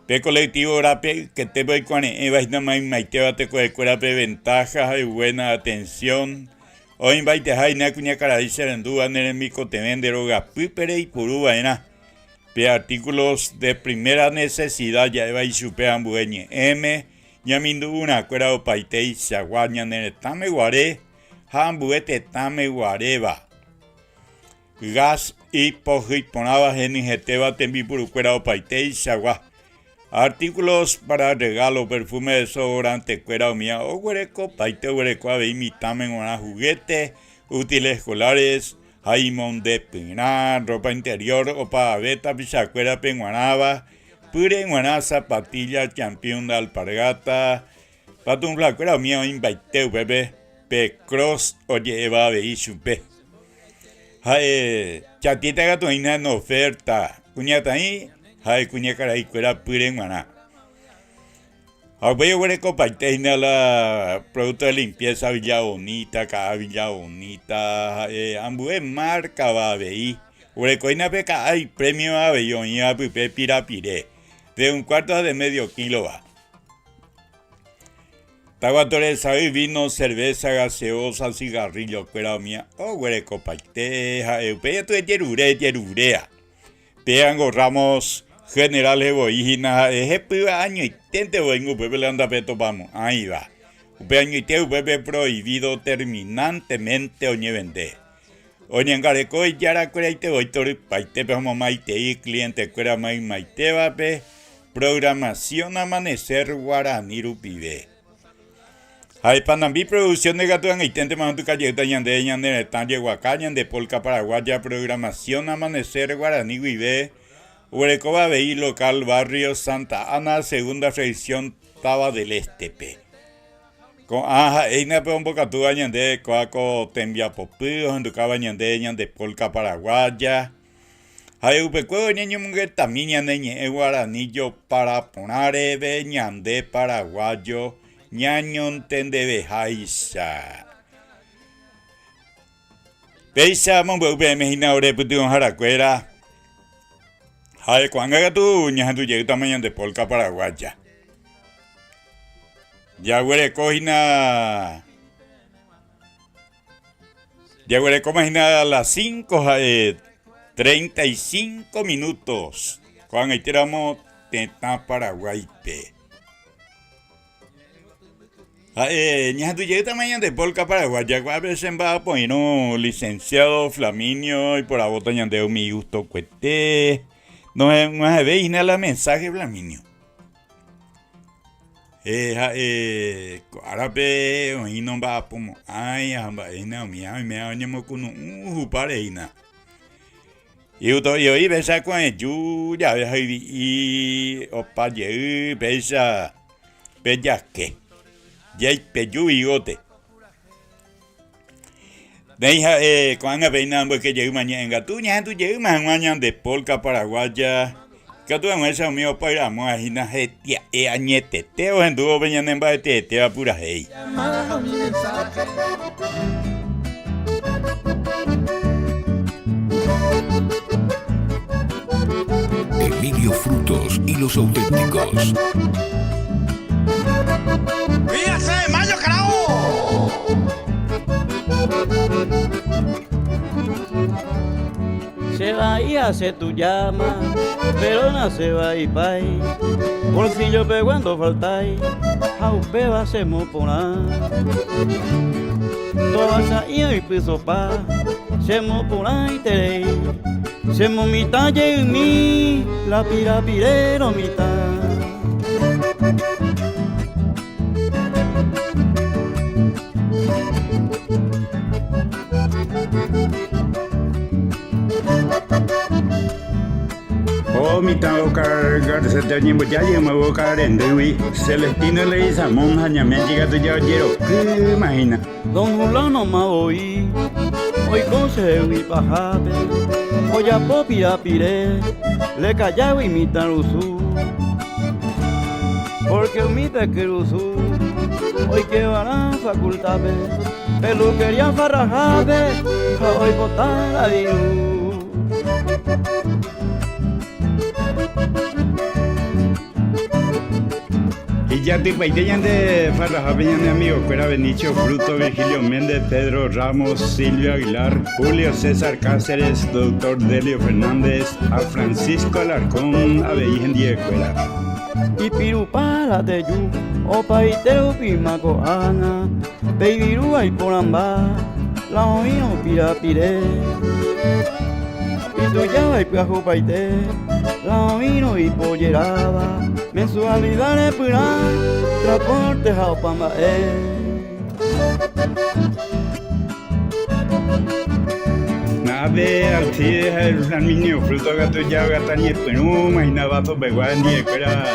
Pe colectivo rape yketépe oikuare'ẽva hína maymaitéva tekovekuérape ventaja ha buena atención oĩmbaiteha hína kuñakarai che rendúva ne remikotevẽ nde rogapýpe reipuru va'erã. Pe artículos de primera necesidad ja'éva ichupe ambue ñe'ẽme, ñamindu'urãkuéra opaiteichagua ñane retãme guare ha ambue tetãme guaréva. Gas ipohýi porãva henyhẽtéva tembipurukuéra opaiteichagua. Artículos para regalo, perfume, desodorantekuéra umíva oguerekopaite oguereko avei mitãme g̃uarã juguete, útiles escolares, ha imondepyrã, ropa interior opavave tapichakuérape g̃uarãva, pýre g̃uarã zapatilla, champion de alpargata, patunflakuéra umi oĩmbaite upépe pe cross oje'éva avei chupe. Ha'e chatĩta katu oĩna en oferta kuñataĩ ha'e kuñakaraikuéra pýre g̃uarã. Ha upéi oguerekopaite hína la producto de limpieza Villa Bonita, ka'a Villa Bonita, ha'e ambue márkava avei. Oguereko hína pe ka'a ipremiova avei oĩva pype pirapire, de un cuarto ha de medio kílova. Taguato resay, vino, cerveza, gaseosa, cigarrillo kuéra umía oguerekopaite ha'e upéi atu ejerure ejeruréa. Péango Ramos Generales voi hína ha'e hepýva añoiténte voíngo upépe la ndapetopamo'ãiva. Upe añoite upépe prohibido terminantemente oñevende. Oñangareko ijarakueraite voi torypaitépe omomaitei clientekuéra maymaitévape programación Amanecer Guarani rupive. Ha ipanambi producción katu ag̃aiténtema ohendukajeýta ñande ñane retã jeguaka ñande polka paraguaya programación Amanecer Guarani guive oguerekóva avei local barrio Santa Ana segunda fracción táva del Este-pe. Ko'ã ha'éina pe ombokatúva ñande kóa ko tembiapopy ohendukáva ñande ñande polka paraguaya. Ha upekuévo ñañomongetami ñane ñe'ẽ guarani jopara porã reve ñande paraguayo ñañontendeveháicha. Péicha amombe'u peẽme hína ore pytyvõharakuéra. Ha'e ko'ág̃a katu ñahendu jeýtama ñande polka paraguaya. Jaguereko hína Jaguerekóma hína a las 5 ha'e 35 minutos ko'ag̃aitéramo tetã Paraguáipe. Ha'e ñahendu jeýtama ñande polka paraguaya ko'ápe che mba'apoirũ licenciado Flaminio oiporavóta ñande umi gustokuete. Nohẽvéi hína la mensaje Flaminio. Ha'e ko árape oĩ nomba'apomo'ãi ha mba'e hína umi oiméva oñemokunu'ũ hupáre hína. Iuto'i péicha ko'ẽju jave ha yvy'i opa jey péicha pe jake, jaipeju bigote. Néi ha'e ko'ág̃a péina mboyke jeýma ñe'ẽngatu ñahendu jeýma hag̃ua ñande polka paraguaya ikatu hag̃uáicha umi opayramóva hína hetia'e añetete ohendúvo pe ñane mba'eteetéva purahéi. Emilio Frutos y los Auténticos. ¡Fíjese, mayo, carajo! Se va y hace tu llama, pero no se va y pay. Bolsillo pe cuando faltáis, a upeva hacemos por Toda y piso pa, semo por ahí terei. Semo mitad mi, la pira pirero mitad. Oh, mitã Oscar Garcete oñemboja jeýma Oscar rendýgui, Celestino Leguizamón ha Ñaménchi katu ja ojerokýma hína. Don Julano ma voi oiko chehegui pahápe, ojapo pirapire lekajágui mitãrusu. Porque umi pekyrusu oikevarã facultápe, peluquería farrahápe ha oipota la viru. Ijatypaite ñande farrahápe ñane amigokuéra Benicio Fruto, Virgilio Méndez, Pedro Ramos, Silvio Aguilar, Julio César Cáceres, Doctor Delio Fernández ha Francisco Alarcón avei hendiekuéra. Ipirupa la teju, opaite rupíma ko'ág̃a, pe ivirúva iporãmba, la oĩrõ pirapire. Itujáva ipyahupaite, la oĩrõ ipojeráva, mensualidad repyrã, transporte ha opa mba'e. Na'ápe Alcides ha Herminio Fruto katu jaogata ñepyrũma hína Vaso pegua hendive-kuéra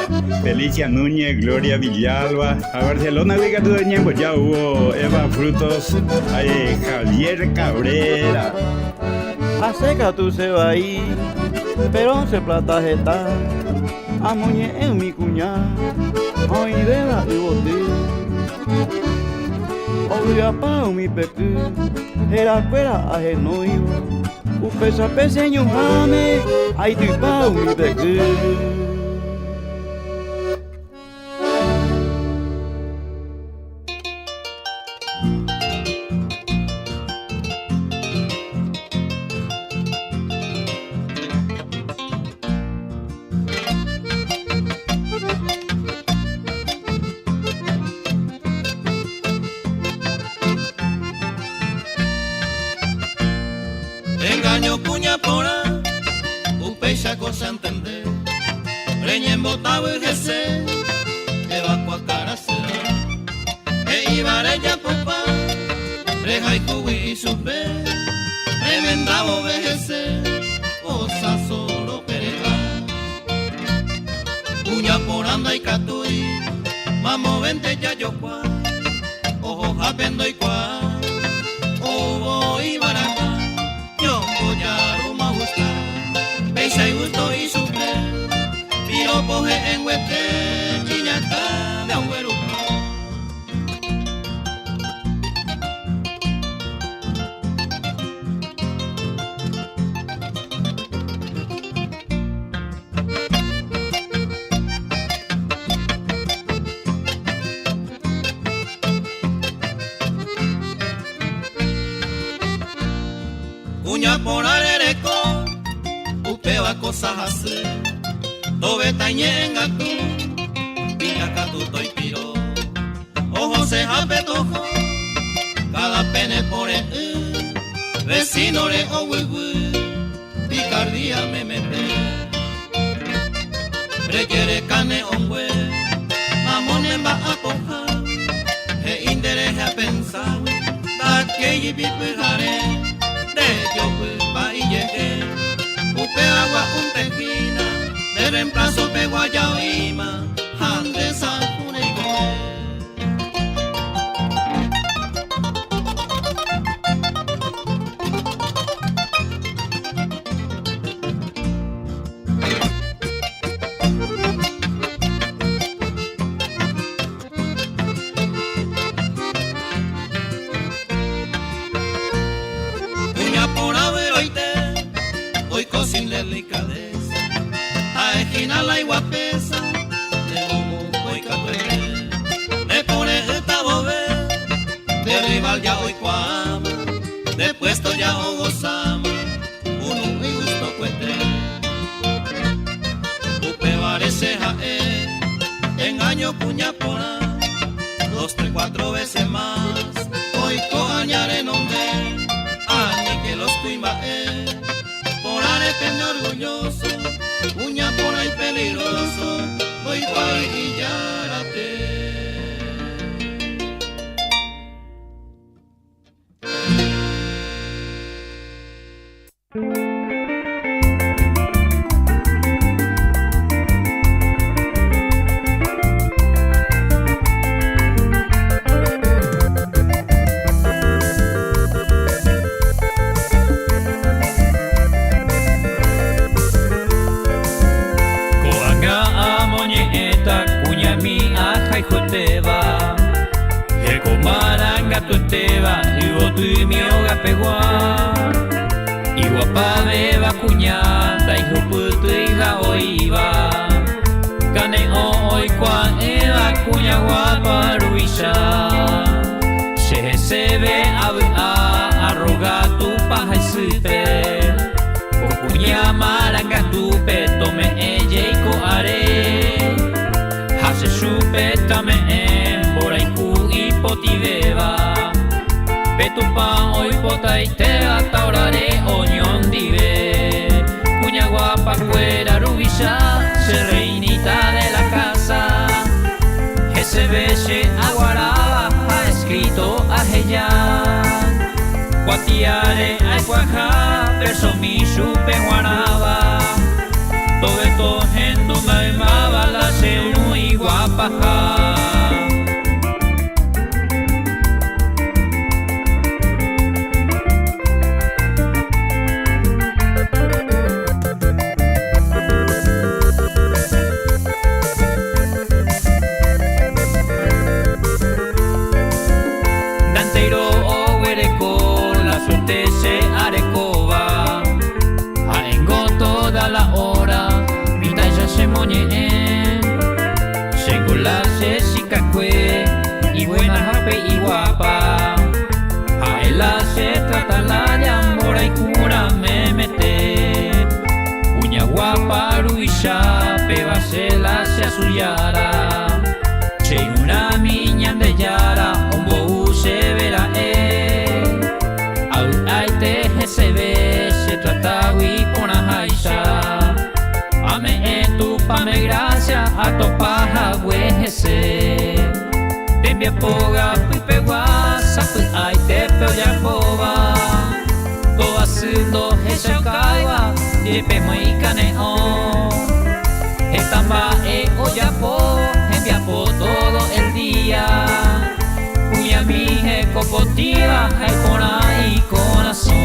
Felicia Núñez, Gloria Villalba ha Barcelona-gui katu oñemboja oúvo Eva Frutos ha Javier Cabrera. Asẽ katu che vai, péro che plata heta, amoñe'ẽ umi kuña oĩvéva yvoty. Ovy'apa umi peky herakuéra ahenóivo, upéichape che ñuhãme aitypa umi peky. Engaño kuña porã, upéicha ko che antende, reñembotavy hese, evakua karasýra. He'íva rejapopa, rehayhúgui ichupe, remenda vove hese, osãso ropereha. Kuña porã ndaikatúi, mamovénte jajokua, ohohápe ndoikuaa, oúvo ivaraka, ñombojarúma gusta, péicha igusto ichupe, piropo he'ẽnguete, iñakãme oguerupa. Kuña porã rereko, upéva cosa hasy, tove taiñe'ẽngatu, piña katu toipiro, ohosehápe toho, cada pene pore'ỹ, vecino-re oguyguy, picardía memete. Rejereka ne'õngue, mamo ne mba'apo. Mipi pyhare ndejopypa ijehe Upéva gua'únte hína nde reemplazo pegua ja oĩma ha nde sãju reikove. Kuña porã vyroite oiko sin delicadeza, ha'ehína la iguapeza, nemomokõi katuete. Ne pore'ỹta vove, nde rival ja oikuaáma, nde puesto ja ogosáma, unu igustokuete. Upévare che ha'e engaño kuña porã, dos, tres, cuatro veces más oiko aña renonde, ani que los kuimba'e porãre pende orgulloso, kuña porã ipeligroso, ndoikuaái ijárate. Ko'ág̃a amoñe'ẽta kuñami ahayhuetéva, heko marangatuetéva yvotymi ogapegua. Iguapavéva kuña ndaihupytýiva oĩva, kane'õ oikuaa'ẽva kuña guapa ruvicha. Che heseve avy'a arroga Tupã haisýpe, ko kuña marangatúpe tome'ẽ jeiko are. Ha che chupe tame'ẽ mborayhu ipotĩvéva, pe Tupã oipotaitéva taorare oñondive. Kuña guapa kuéra ruvicha, che reinita de la casa, heseve che aguaráva ha escrito aheja. Kuatiáre aikuaaha versomi chupe g̃uarãva, tove tohendu maymáva la che irũ iguapaha. Ndanteiro oguereko la suerte che arekóva, ha'éngo toda la hora mitãicha chemoñe'ẽ. Chéngo la che chikakue ibuena ha pe iguapa, ha'e la che trata lája mborayhúrã memete. Kuña guapa ruvicha péva che la che asujára, che irũrãmi Ñandejára ombou chéve ra'e. Avy'aite heseve che tratagui porãháicha, ame'ẽ Tupãme grásia atopa hague hese. Tembiapo gapypegua sapy'aitépe ojapóva, tovasy ndohechaukáiva jepémo ikane'õ. Heta mba'e ojapo hembiapo todo el día, kuñami hekopotĩva ha iporã ikorasõ.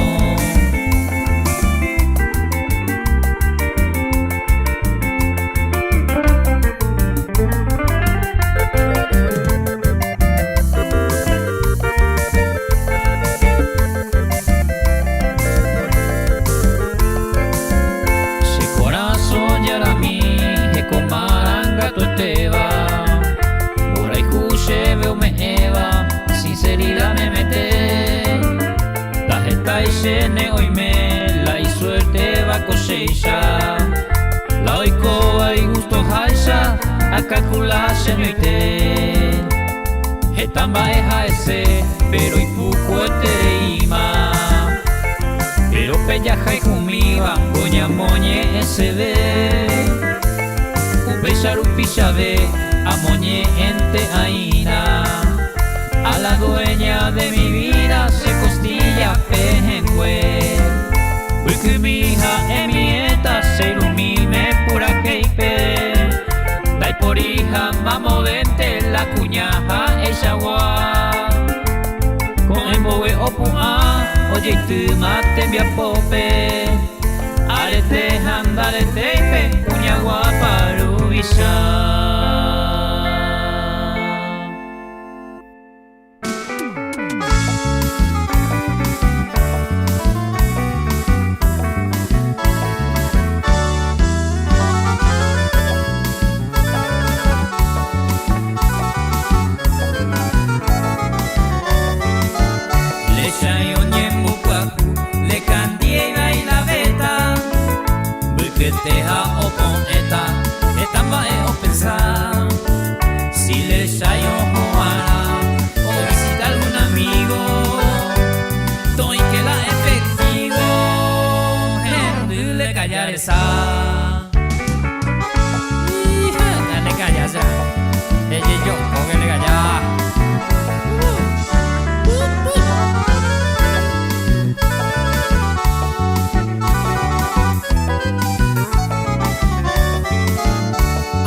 Che korasõ jarami heko marangatuetéva, mborayhu chéve ome'ẽva sinceridad memete. Ndahetái chéne oime la isuertéva ko chéicha, la oikóva igustoháicha akalkula cheñoite. Heta mba'e ha'ese péro ipukuetereíma, péro pe jahayhumíva ko ñamoñe'ẽseve. Upéicha rupi chave amoñe'ẽnte aína. A la dueña de mi vida che costilla pehẽngue. Mbykymi ha'emiéta che irũmíme purahéipe. Ndaiporiha mamovénte la kuña ha'eichagua. Ko'ẽ mbogue opu'ã ojeitýma tembiapópe. Arete ha ndaretéipe kuña guapa ruvicha. Lechãi oñembopyahu, lekandíeiva ilavéta, mbykyete ha opo'ẽta heta mba'e opensa. Si lechãi oho'arã ovisita algún amigo, toĩke la efectivo, hendy lekalla resa.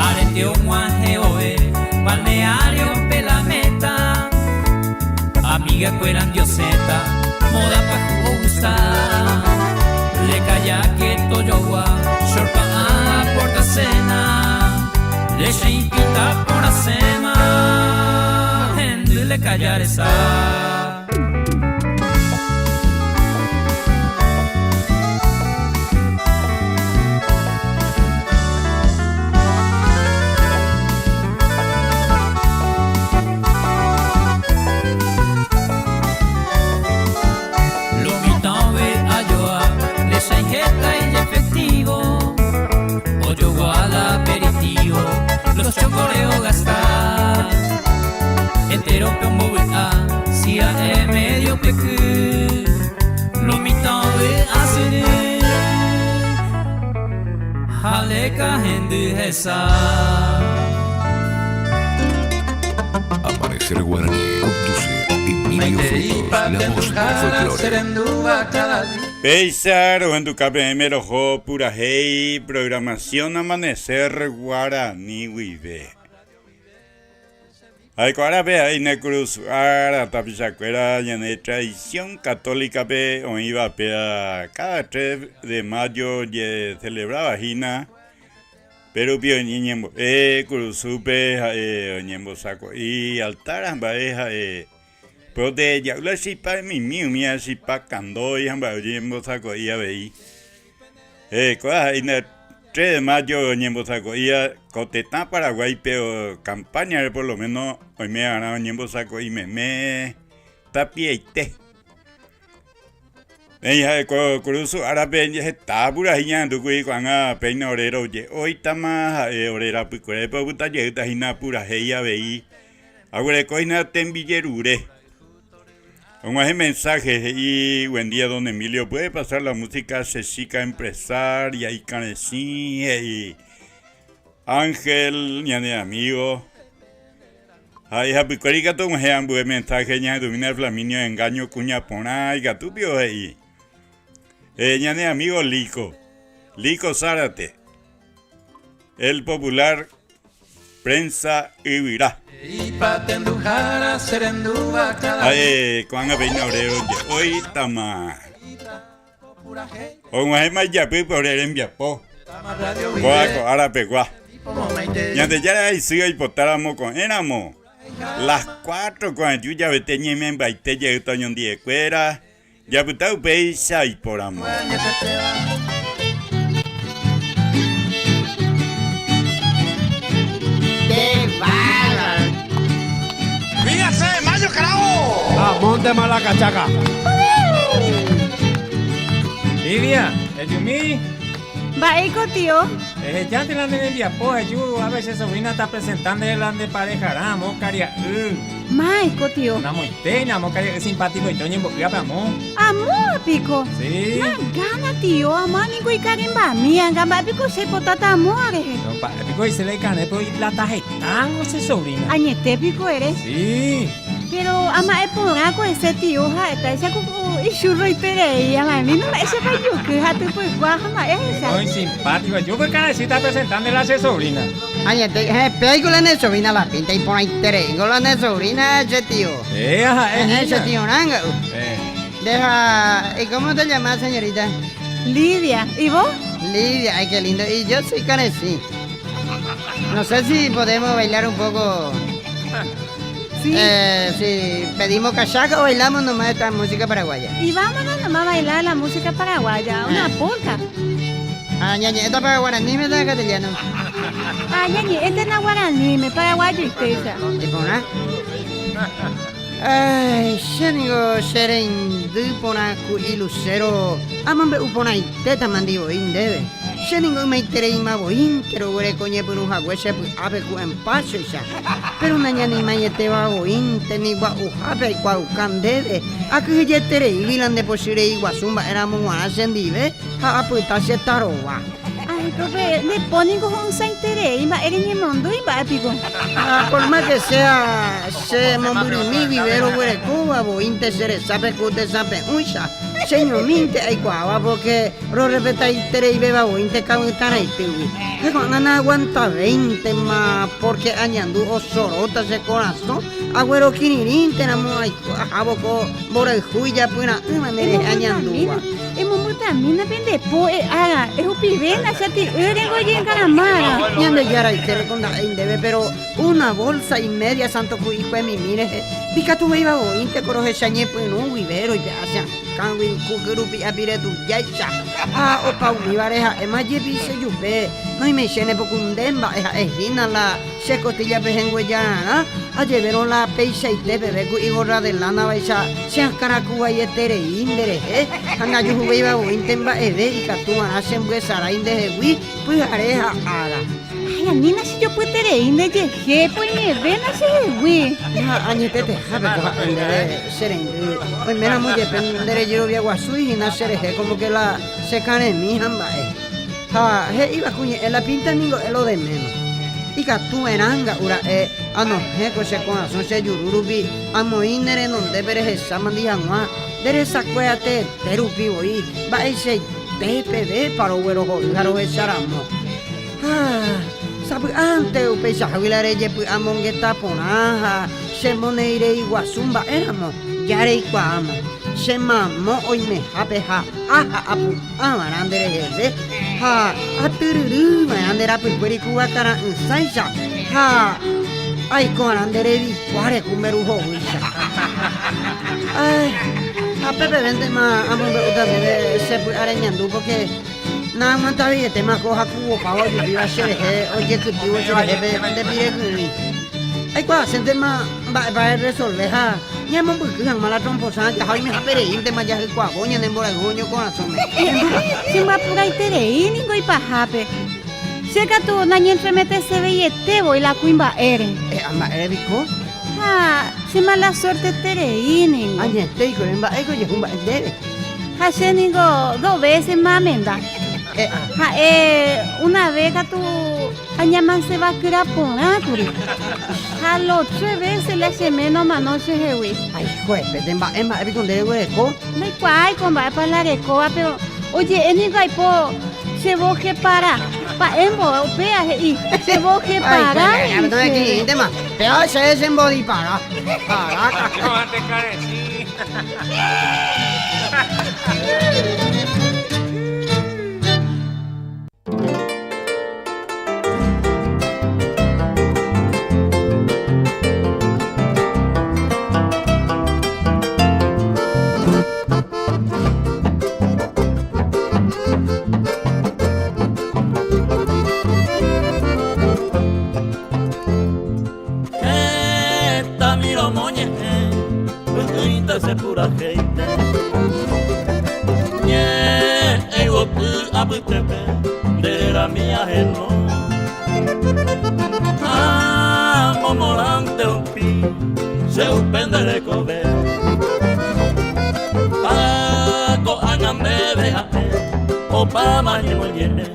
Arete og̃uahẽ vove balneario pe la meta, amiga kuéra ndiosẽta moda pyahu ogusta. Lekajáke tojogua chorpa'ã porta cena, leche ipinta porãséma hendy lekaja resa. Lo mitã ovy'ajoa lechãi heta ijefectivo, ojogua la aperitivo, los chokore ogasta. Entérope ombovy'a si ha'e medio peky, lo mitã ovy'a syry ha leka hendy hesa. Amanecer Guaraní conduce Emilio Frutos, la voz del folclore. Péicha rohenduka peẽme roho purahéi programación Amanecer Guaraní guive. Aiko árape ha'éine Cruz ára tapichakuéra ñane tradición católica-pe oĩva péa cada 3 de mayo ojecelebráva hína, pérupi oñeñembo'e kurusúpe ha'e oñembosako'i altar ha mba'e ha'e péote ja'u la chipa mimi umíva chipa kandói ha mba'e oñembosako'i avei. Kóva ha'éina 3 de mayo oñembosako'íva ko tetã Paraguáipe campaña-re por lo menos oime va'erã oñembosako'i meme tapiaite. Néi ha'e ko kurusu árape heta purahéi ñahendúkuri ko'ág̃a péina ore roje'óitama ha'e ore rapykuerépe opyta jeýta hína purahéi avei aguereko hína tembijerure. Og̃uahẽ mensaje he'i buen día don Emilio, puede pasar la música che chica empresaria ikarẽsĩ he'i Ángel ñane amigo. Ha ihapykuéri katu og̃uahẽ ambue mensaje ñahendumína Flaminio engaño kuña porã ikatu pio he'i ñane amigo Lico, Lico Zárate, el popular Prensa yvyra. Ha'e ko'ág̃a péina ore roje'óitama. Og̃uahẽma ijapýpe ore rembiapo. Kóa ko ára pegua. Ñandejára isy oipotáramo ko'ẽramo, las cuatro ko'ẽju javete ñemembaite jeýta oñondive-kuéra, Japyta upéicha oipóramo. Amóntema la cachaca. Lidia, ejumi. Mba'éiko tio? Ehejánte la ne rembiapo, eju, ápe che sobrina ta presenta ndéve la nde parejarã amo karia'y. Máiko tio? Namoitéina amo karia'y simpatikoite oñembo'ýape amo. Amóva piko? Sí. Na gana tio, amóva niko ikarẽmbami, anga mba'e piko che ipotáta amóva rehe. No, mba'e piko he'ise la ikarẽ, pero iplata hetángo che sobrina. Añete piko ere? Sí. Pero ama'ẽ porã ko hese tio ha'etáicha ku ichurroiterei ama'ẽmi no mba'éichapa ijuky ha typykua ha mba'e ahecha. Muy simpático, yo que kare'ỹta presentando la che sobrina. Añete, hepéiko la ne sobrina la pinta iporãitereíngo la ne sobrina che tio. Eh, ha'e hína. Che tiorã nga'u. Eh. Deja, ¿y cómo te llamas, señorita? Lidia, ¿y vos? Lidia, ay, qué lindo. Y yo soy Carecí. No sé si podemos bailar un poco. Sí. Eh, si pedimos cachaca o bailamos nomás esta música paraguaya. Y vámonos nomás a bailar la música paraguaya, una polka. Ah, ñañe, esta para guaraní me da castellano. Ah, ñañe, esta es la guaraní, me paraguayo y esa. ¿Y por nada? Ay, che ningo che reindy porã ku'i lucero amombe'u porãitéta mandi voi ndéve. Che ningo ymaitereíma voínte roguereko ñepyrũ hague che py'ápe ku empáchoicha. Péro nañanimaietéva voínte ni gua'uhápe aikuaauka ndéve, akyhyjetereígui la nde pochy rei guasu mba'éramo g̃uarã chendive ha apyta che tarova. Ay, profe, nde po ningo ho'ysãiterei, mba'e reñemondýi mba'e piko. Ha por más que sea che mombyrymi guive roguerekóva voínte che resápe ku tesape'ũicha, che ñomínte aikuaáva porque rorrespetaitereivéva voínte kavytãraitýgui. Ha ko'ág̃a naaguantavéintema porque añandu osoróta che korasõ aguerokirirĩnteramo aiko ahávo ko mborayhu ijapyra'ỹva nde rehe añandúva. Emombytamína pende po e'ára, ehupivéna che ti'ýrengo ejenkaramára. Ñandejáraite rekonda'éi ndéve, péro una bolsa y media Santo Ku'ikue mimi rehe, ndikatuvéiva voínte ko rohecha ñepyrũ guive roipe'a che akãgui ku kyrupi'a pire tujáicha, ha opa umívare ha'éma jepi che jupe, noimeichéne poku nde mba'e ha'e hína la Che costilla pehẽngue jararã, ajevérõ la peichaite peve ku igorra de lana vaicha che akãraku vaieterei nderehe ha ndajuhuvéiva voínte mba'eve ikatu va'erã che mbyesarái ndehegui pyhare ha ára. Ay, anína che jopyterei ndejehe, poimevéna chehegui. Ha añetetehápe ko ha'e ndéve che reindy, oiméramo jepe nderejerovia guasúi hína cherehe como que la che karẽmi ha mba'e. Ha he'íva ku ñe'ẽ la pinta ningo es lo de menos. Ikatu va'erã nga'u ra'e anohẽ ko che korasõ che juru rupi amoĩ ne renondépe rehecha mandi hag̃ua nde resakue teete rupi voi mba'eichaite pevépa roguerohory ha rohecha ramo. Ha sapy'ánte upeichahágui la rejepy'amongeta porã ha che monei rei guasu mba'éramo ja reikuaáma che mamo oimehápe ha'a ha apu'ã. Avarã nde reheve ha atyryry va'erã nde rapykuéri ku vakara'ỹsáicha ha aiko va'erã nde revikuáre ku mberu hovýicha. Ay, ha pépevéntema amombe'úta ndéve che py'a reñandu pórke naaguantaveietéma ko hakuvopáva ojupíva cherehe ojekytývo cherehe pe nde pireky'ỹi. Aikuaaséntema Mba'épa erresolve ha ñañemombyky hag̃ua la tromposã jaha oimehápe reíntema jahykuavo ñane mborayhu oñokorasõme. Ehendúpa? Chembapuraiterei ningo ipahápe. Che katu nañentremeteseveiete voi la kuimba'ére. E'a mba'ére piko? Ha che mala suerteterei ningo. Añetéiko, mba'éiko ojehu mba'e ndéve? Ha che ningo dos vésema amenda. E'a. Ha'e una vez katu Añamanseva kyra porã kuri. Ha lo tre vése la che ména omano chehegui. Ay, juepete, mba'e mba'e piko nde reguereko? Ndaikuaái ko mba'épa la rekóva, péro oje'e niko aipo che voje para. Mba'émbo upéva he'i, che voje para Ay, he'i juepete, chéve. kirirĩntema. Péva che chembodipara. Paráka. Heta py'ỹinte che purahéinte Ñe'ẽ yvoty apytépe nde rérami aheno Amomorãnte rupi che upe nde rekove Ha ko'ág̃a ndéve ha'e opáma ñemoñe'ẽ.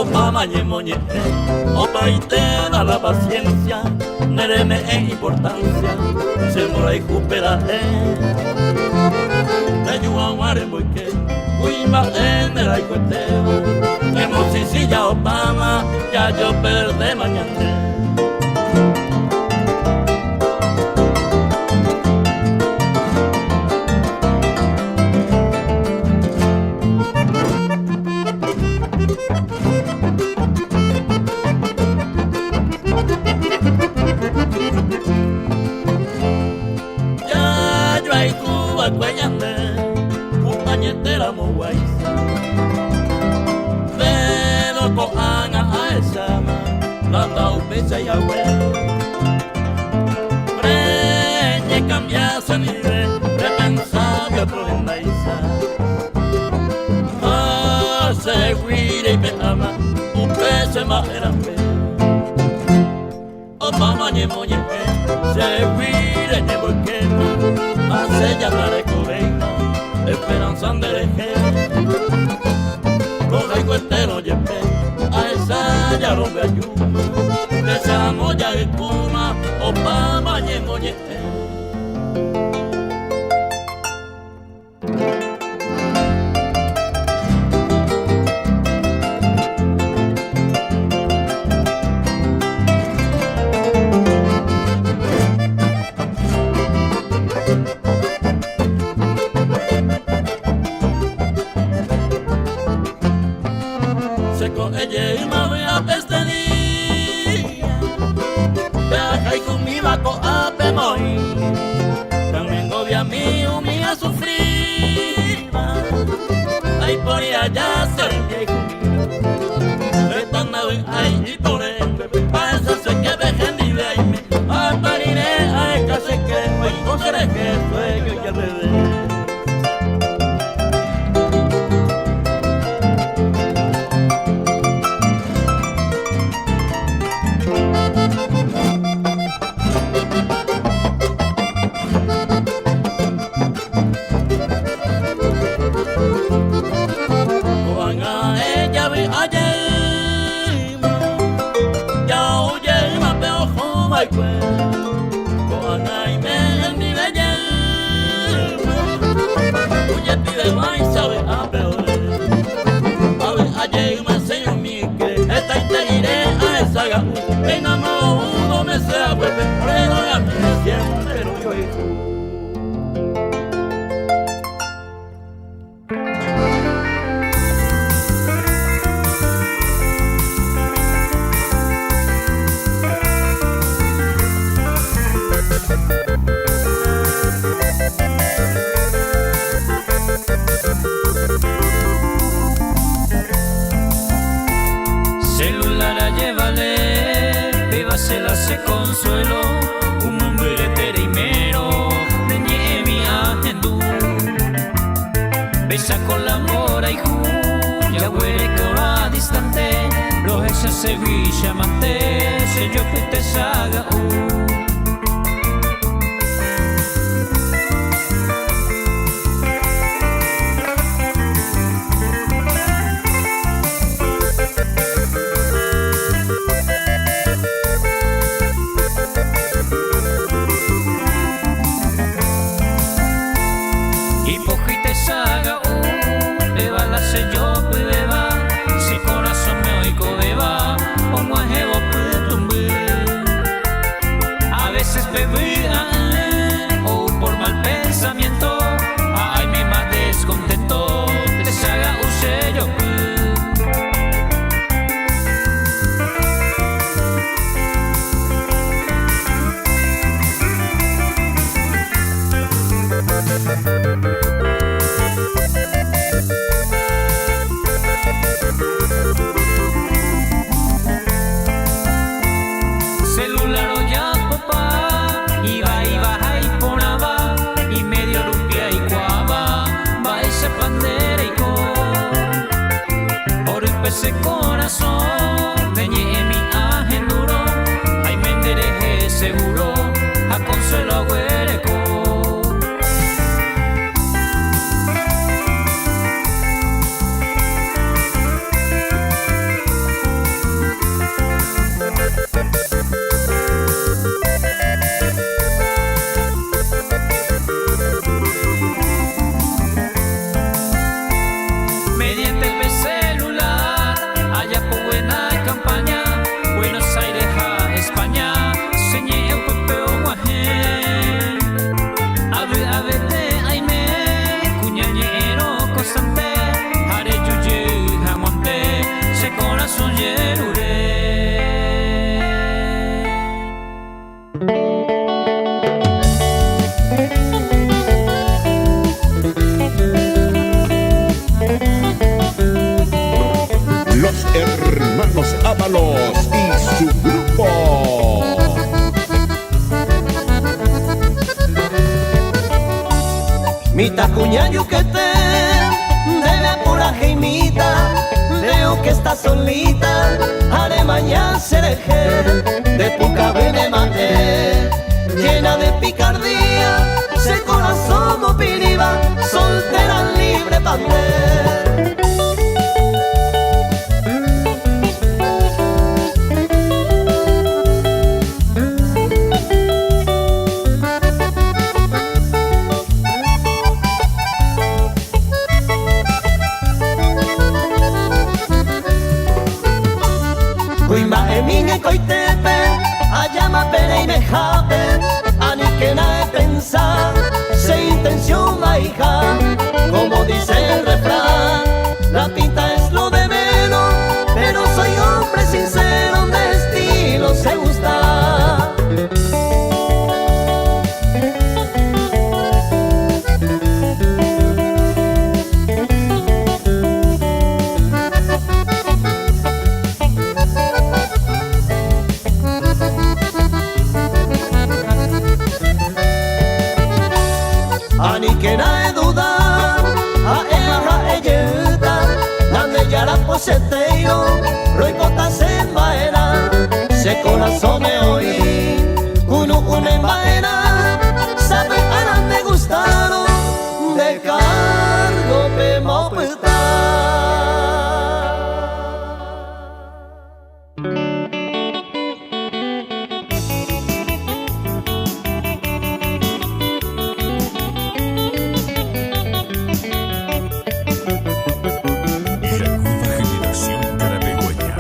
Obama ñemoñe'ẽ Opaite da la paciencia Nereme'ẽ importancia Che mborayhúpe ra'e Reju'ag̃ua remboyke Kuimba'e nderayhuetéva Emosĩsĩja Obama Jajoperdéma ñande. Jajoayhuva'ekue ñande ku añeteramoguáicha Pero ko'ág̃a ahecháma la ndaupéichai hague Reñekambia chendive repensa de otro hendáicha Ha chehegui reipe'áma upe che mba'erãpe Opáma ñemoñe'ẽ chehegui reñemboykéma ha che ja ndarekovéima esperanza nderehe Rohayhuetérõ jepe ahecha jarombyajúma Techaramo ja'ykúma opáma ñemoñe'ẽ. Che ko'ẽ jeýma vy'ápe este día Pe ahayhumíva ko'ápe moĩ Tamyengoviami umi asufríva Aipori aja che rembiayhumi Heta ndavy'ái iporẽmbe Ahecha che képe hendive aime Ha'epa rire aheka che ke Oiko cherehe sueño javeve. Ko'ág̃a ejavy'a jeýma, ja'u jeýma pe oho va'ekue. Ko'ág̃a aime hendive jeýma, ojepiveguáicha vy'ápe ore. Avy'a jeýma che irũmi yke, hetaite rire ahechaga'u, péina moõ mese haguépe ore rogami siémpre rojoayhu. Celular ajevale, péva che la che consuelo, umombyryete reimérõ ne ñe'ẽmi ahendu. Péicha ko la mborayhu jaguerekóva distante, rohechasegui chamante che jopyte chaga'u. Ipohýi tesaga'u, péva la che jopyvéva, che korasõme oikovéva, og̃uahẽvo pytũmby. A veces pe vy'a'ỹ ou por mal pensamiento, ha aime más descontento, tesaga'u che jopy. Celular ojapopa, ivaíva ha iporãva, imedio rupi aikuaáva mba'éichapa nde reiko. Horýpe che korasõ, ne ñe'ẽmi ahendúrõ, aime nderehe seguro ha consuelo aguereko. Ajerure. Los hermanos Ábalos y su grupo. Mitãkuña jukete, ndéve apuraheimíta, Veo que estás solita, ha remaña cherehe, Nde pukavy ne ma'ẽ, llena de picardía, Che korasõ mopirĩva, soltera libre pa nde. Kuimba'emi hekoitépe ajáma pe reimehápe, aníkena epensa che intención vaiha, como dice el refrán, la pinta es lo de menos, pero soy hombre sincero, de estilo se gusta. Aníkena eduda, ha'éva ha'e jeýta, Ñandejára pochetéirõ, roipota che mba'erã, che korasõme oĩ kunu'ũ ne mba'erã, sapy'arã nde gustárõ, nde kárgope mopyta. La nueva generación carapegueña.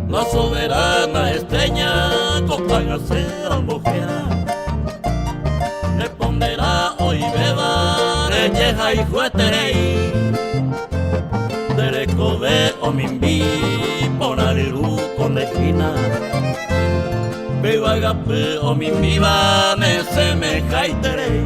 La soberana estrella ko'ág̃a che ambojea Repondera oiméva rejehayhueterei Nde rekove omimbi porã ryru ko nde hína Pe yvagapy omimbíva ne semehaiterei.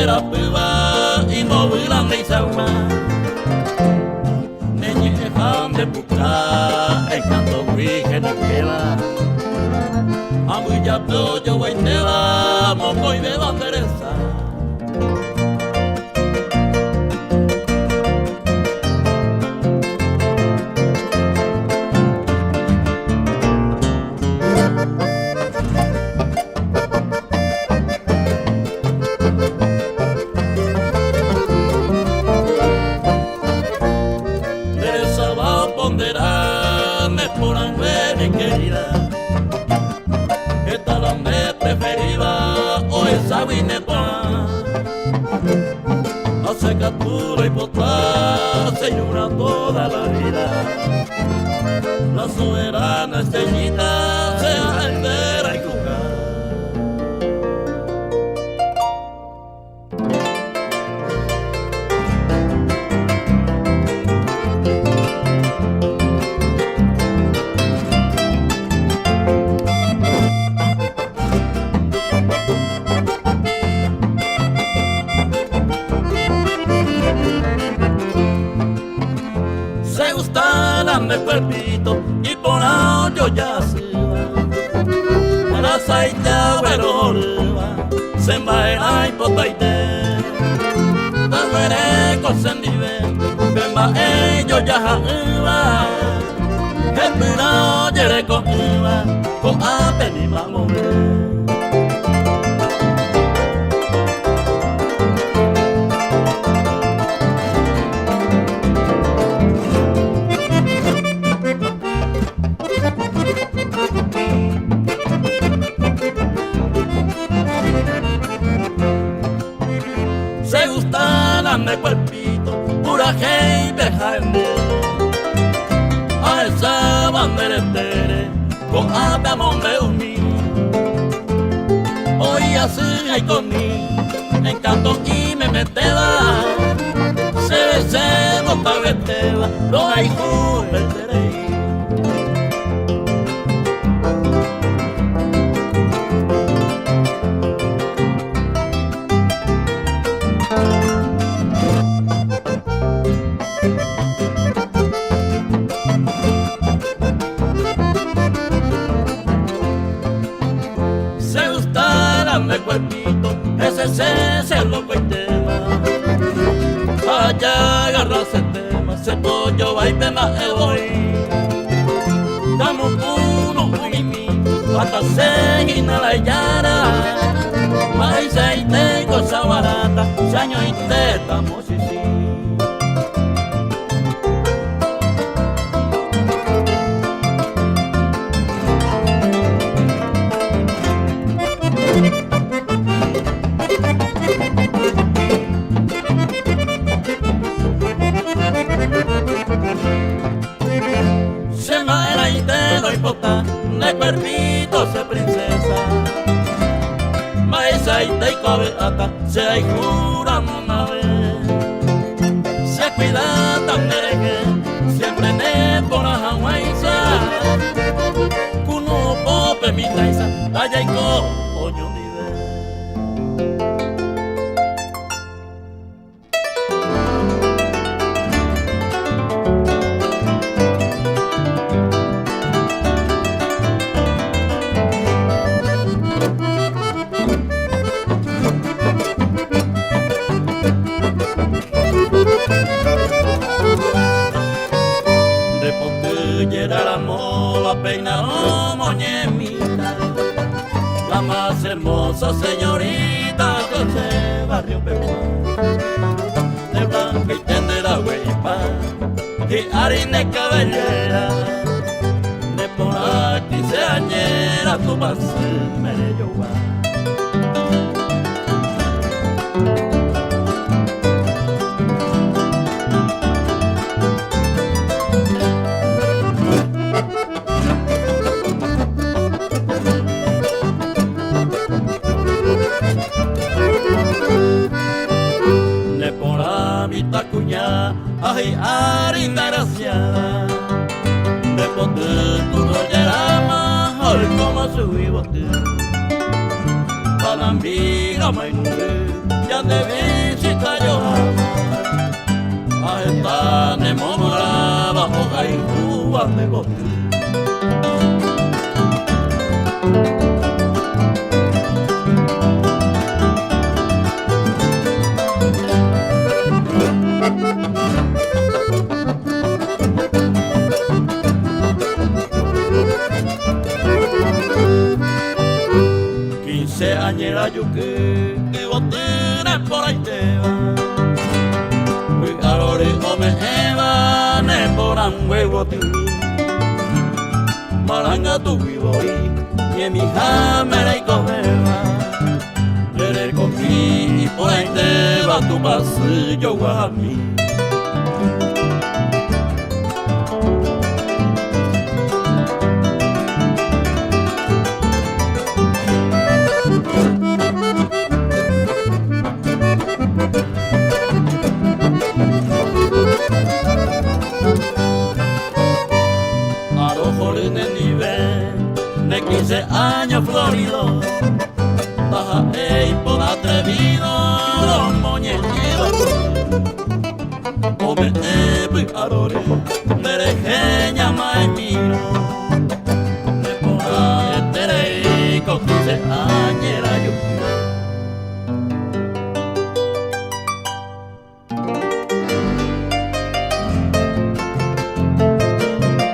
Nderapýva imbovyra ndeichagua. Ne ñe'ẽha nde puka encantogui henyhẽva. Ha mbyjape ojoguaitéva mokõivéva nde resa. Toda la vida La soberana estrellita sea entera y jugar. Se gusta de cuerpito y por yo ya se va. Para saita bueno se va y potaite. Tamuere cosendive, bemba ello ya va. Jepura yereko iba, ko apeni mamore. Se gusta de cuerpito, pura gente A esa bandera entere, con ape amombe umi. Hoy así hay con encanto y me meteba. Se se bota beteba, lo hay Se gusta de cuerpito, ese se loco y tema. Allá agarra ese tema, se pollo va y pema e voy. Damos uno mimi, hasta seguina la yara. Maíz y te cosa barata, saño y te estamos sí. Se maera y te doy pota, de cuerpito se princesa. Maíz y te ata, se hay jura una vez. Se cuida tan dereje, siempre ne por a Kuno pope mi taisa, talla y co, oño nive. De pote la mola peinado moñemita, la más hermosa señorita que se barrio Peguá. De blanca y tendera huepa, y harina cabellera, de por aquí se añera tu base mere. Ne por a mi tacuña, ay, arinda graciada. De pote tu rogerama, hoy como su vivote. Palambira mainure, Ñande visita joháma Ha heta nemomorãva ohayhúva nde koty. Quince añera juky yvoty neporãitéva Py'arory ome'ẽva neporãngue yvotymi Marangatúgui voi ñemiháme reikovéva Nde rekomi iporãitéva Tupãsy joguahami. Arohory nendive ne quince años florido Ndaha'éi por atrevido romoñe'ẽva Ome'ẽ py'arory.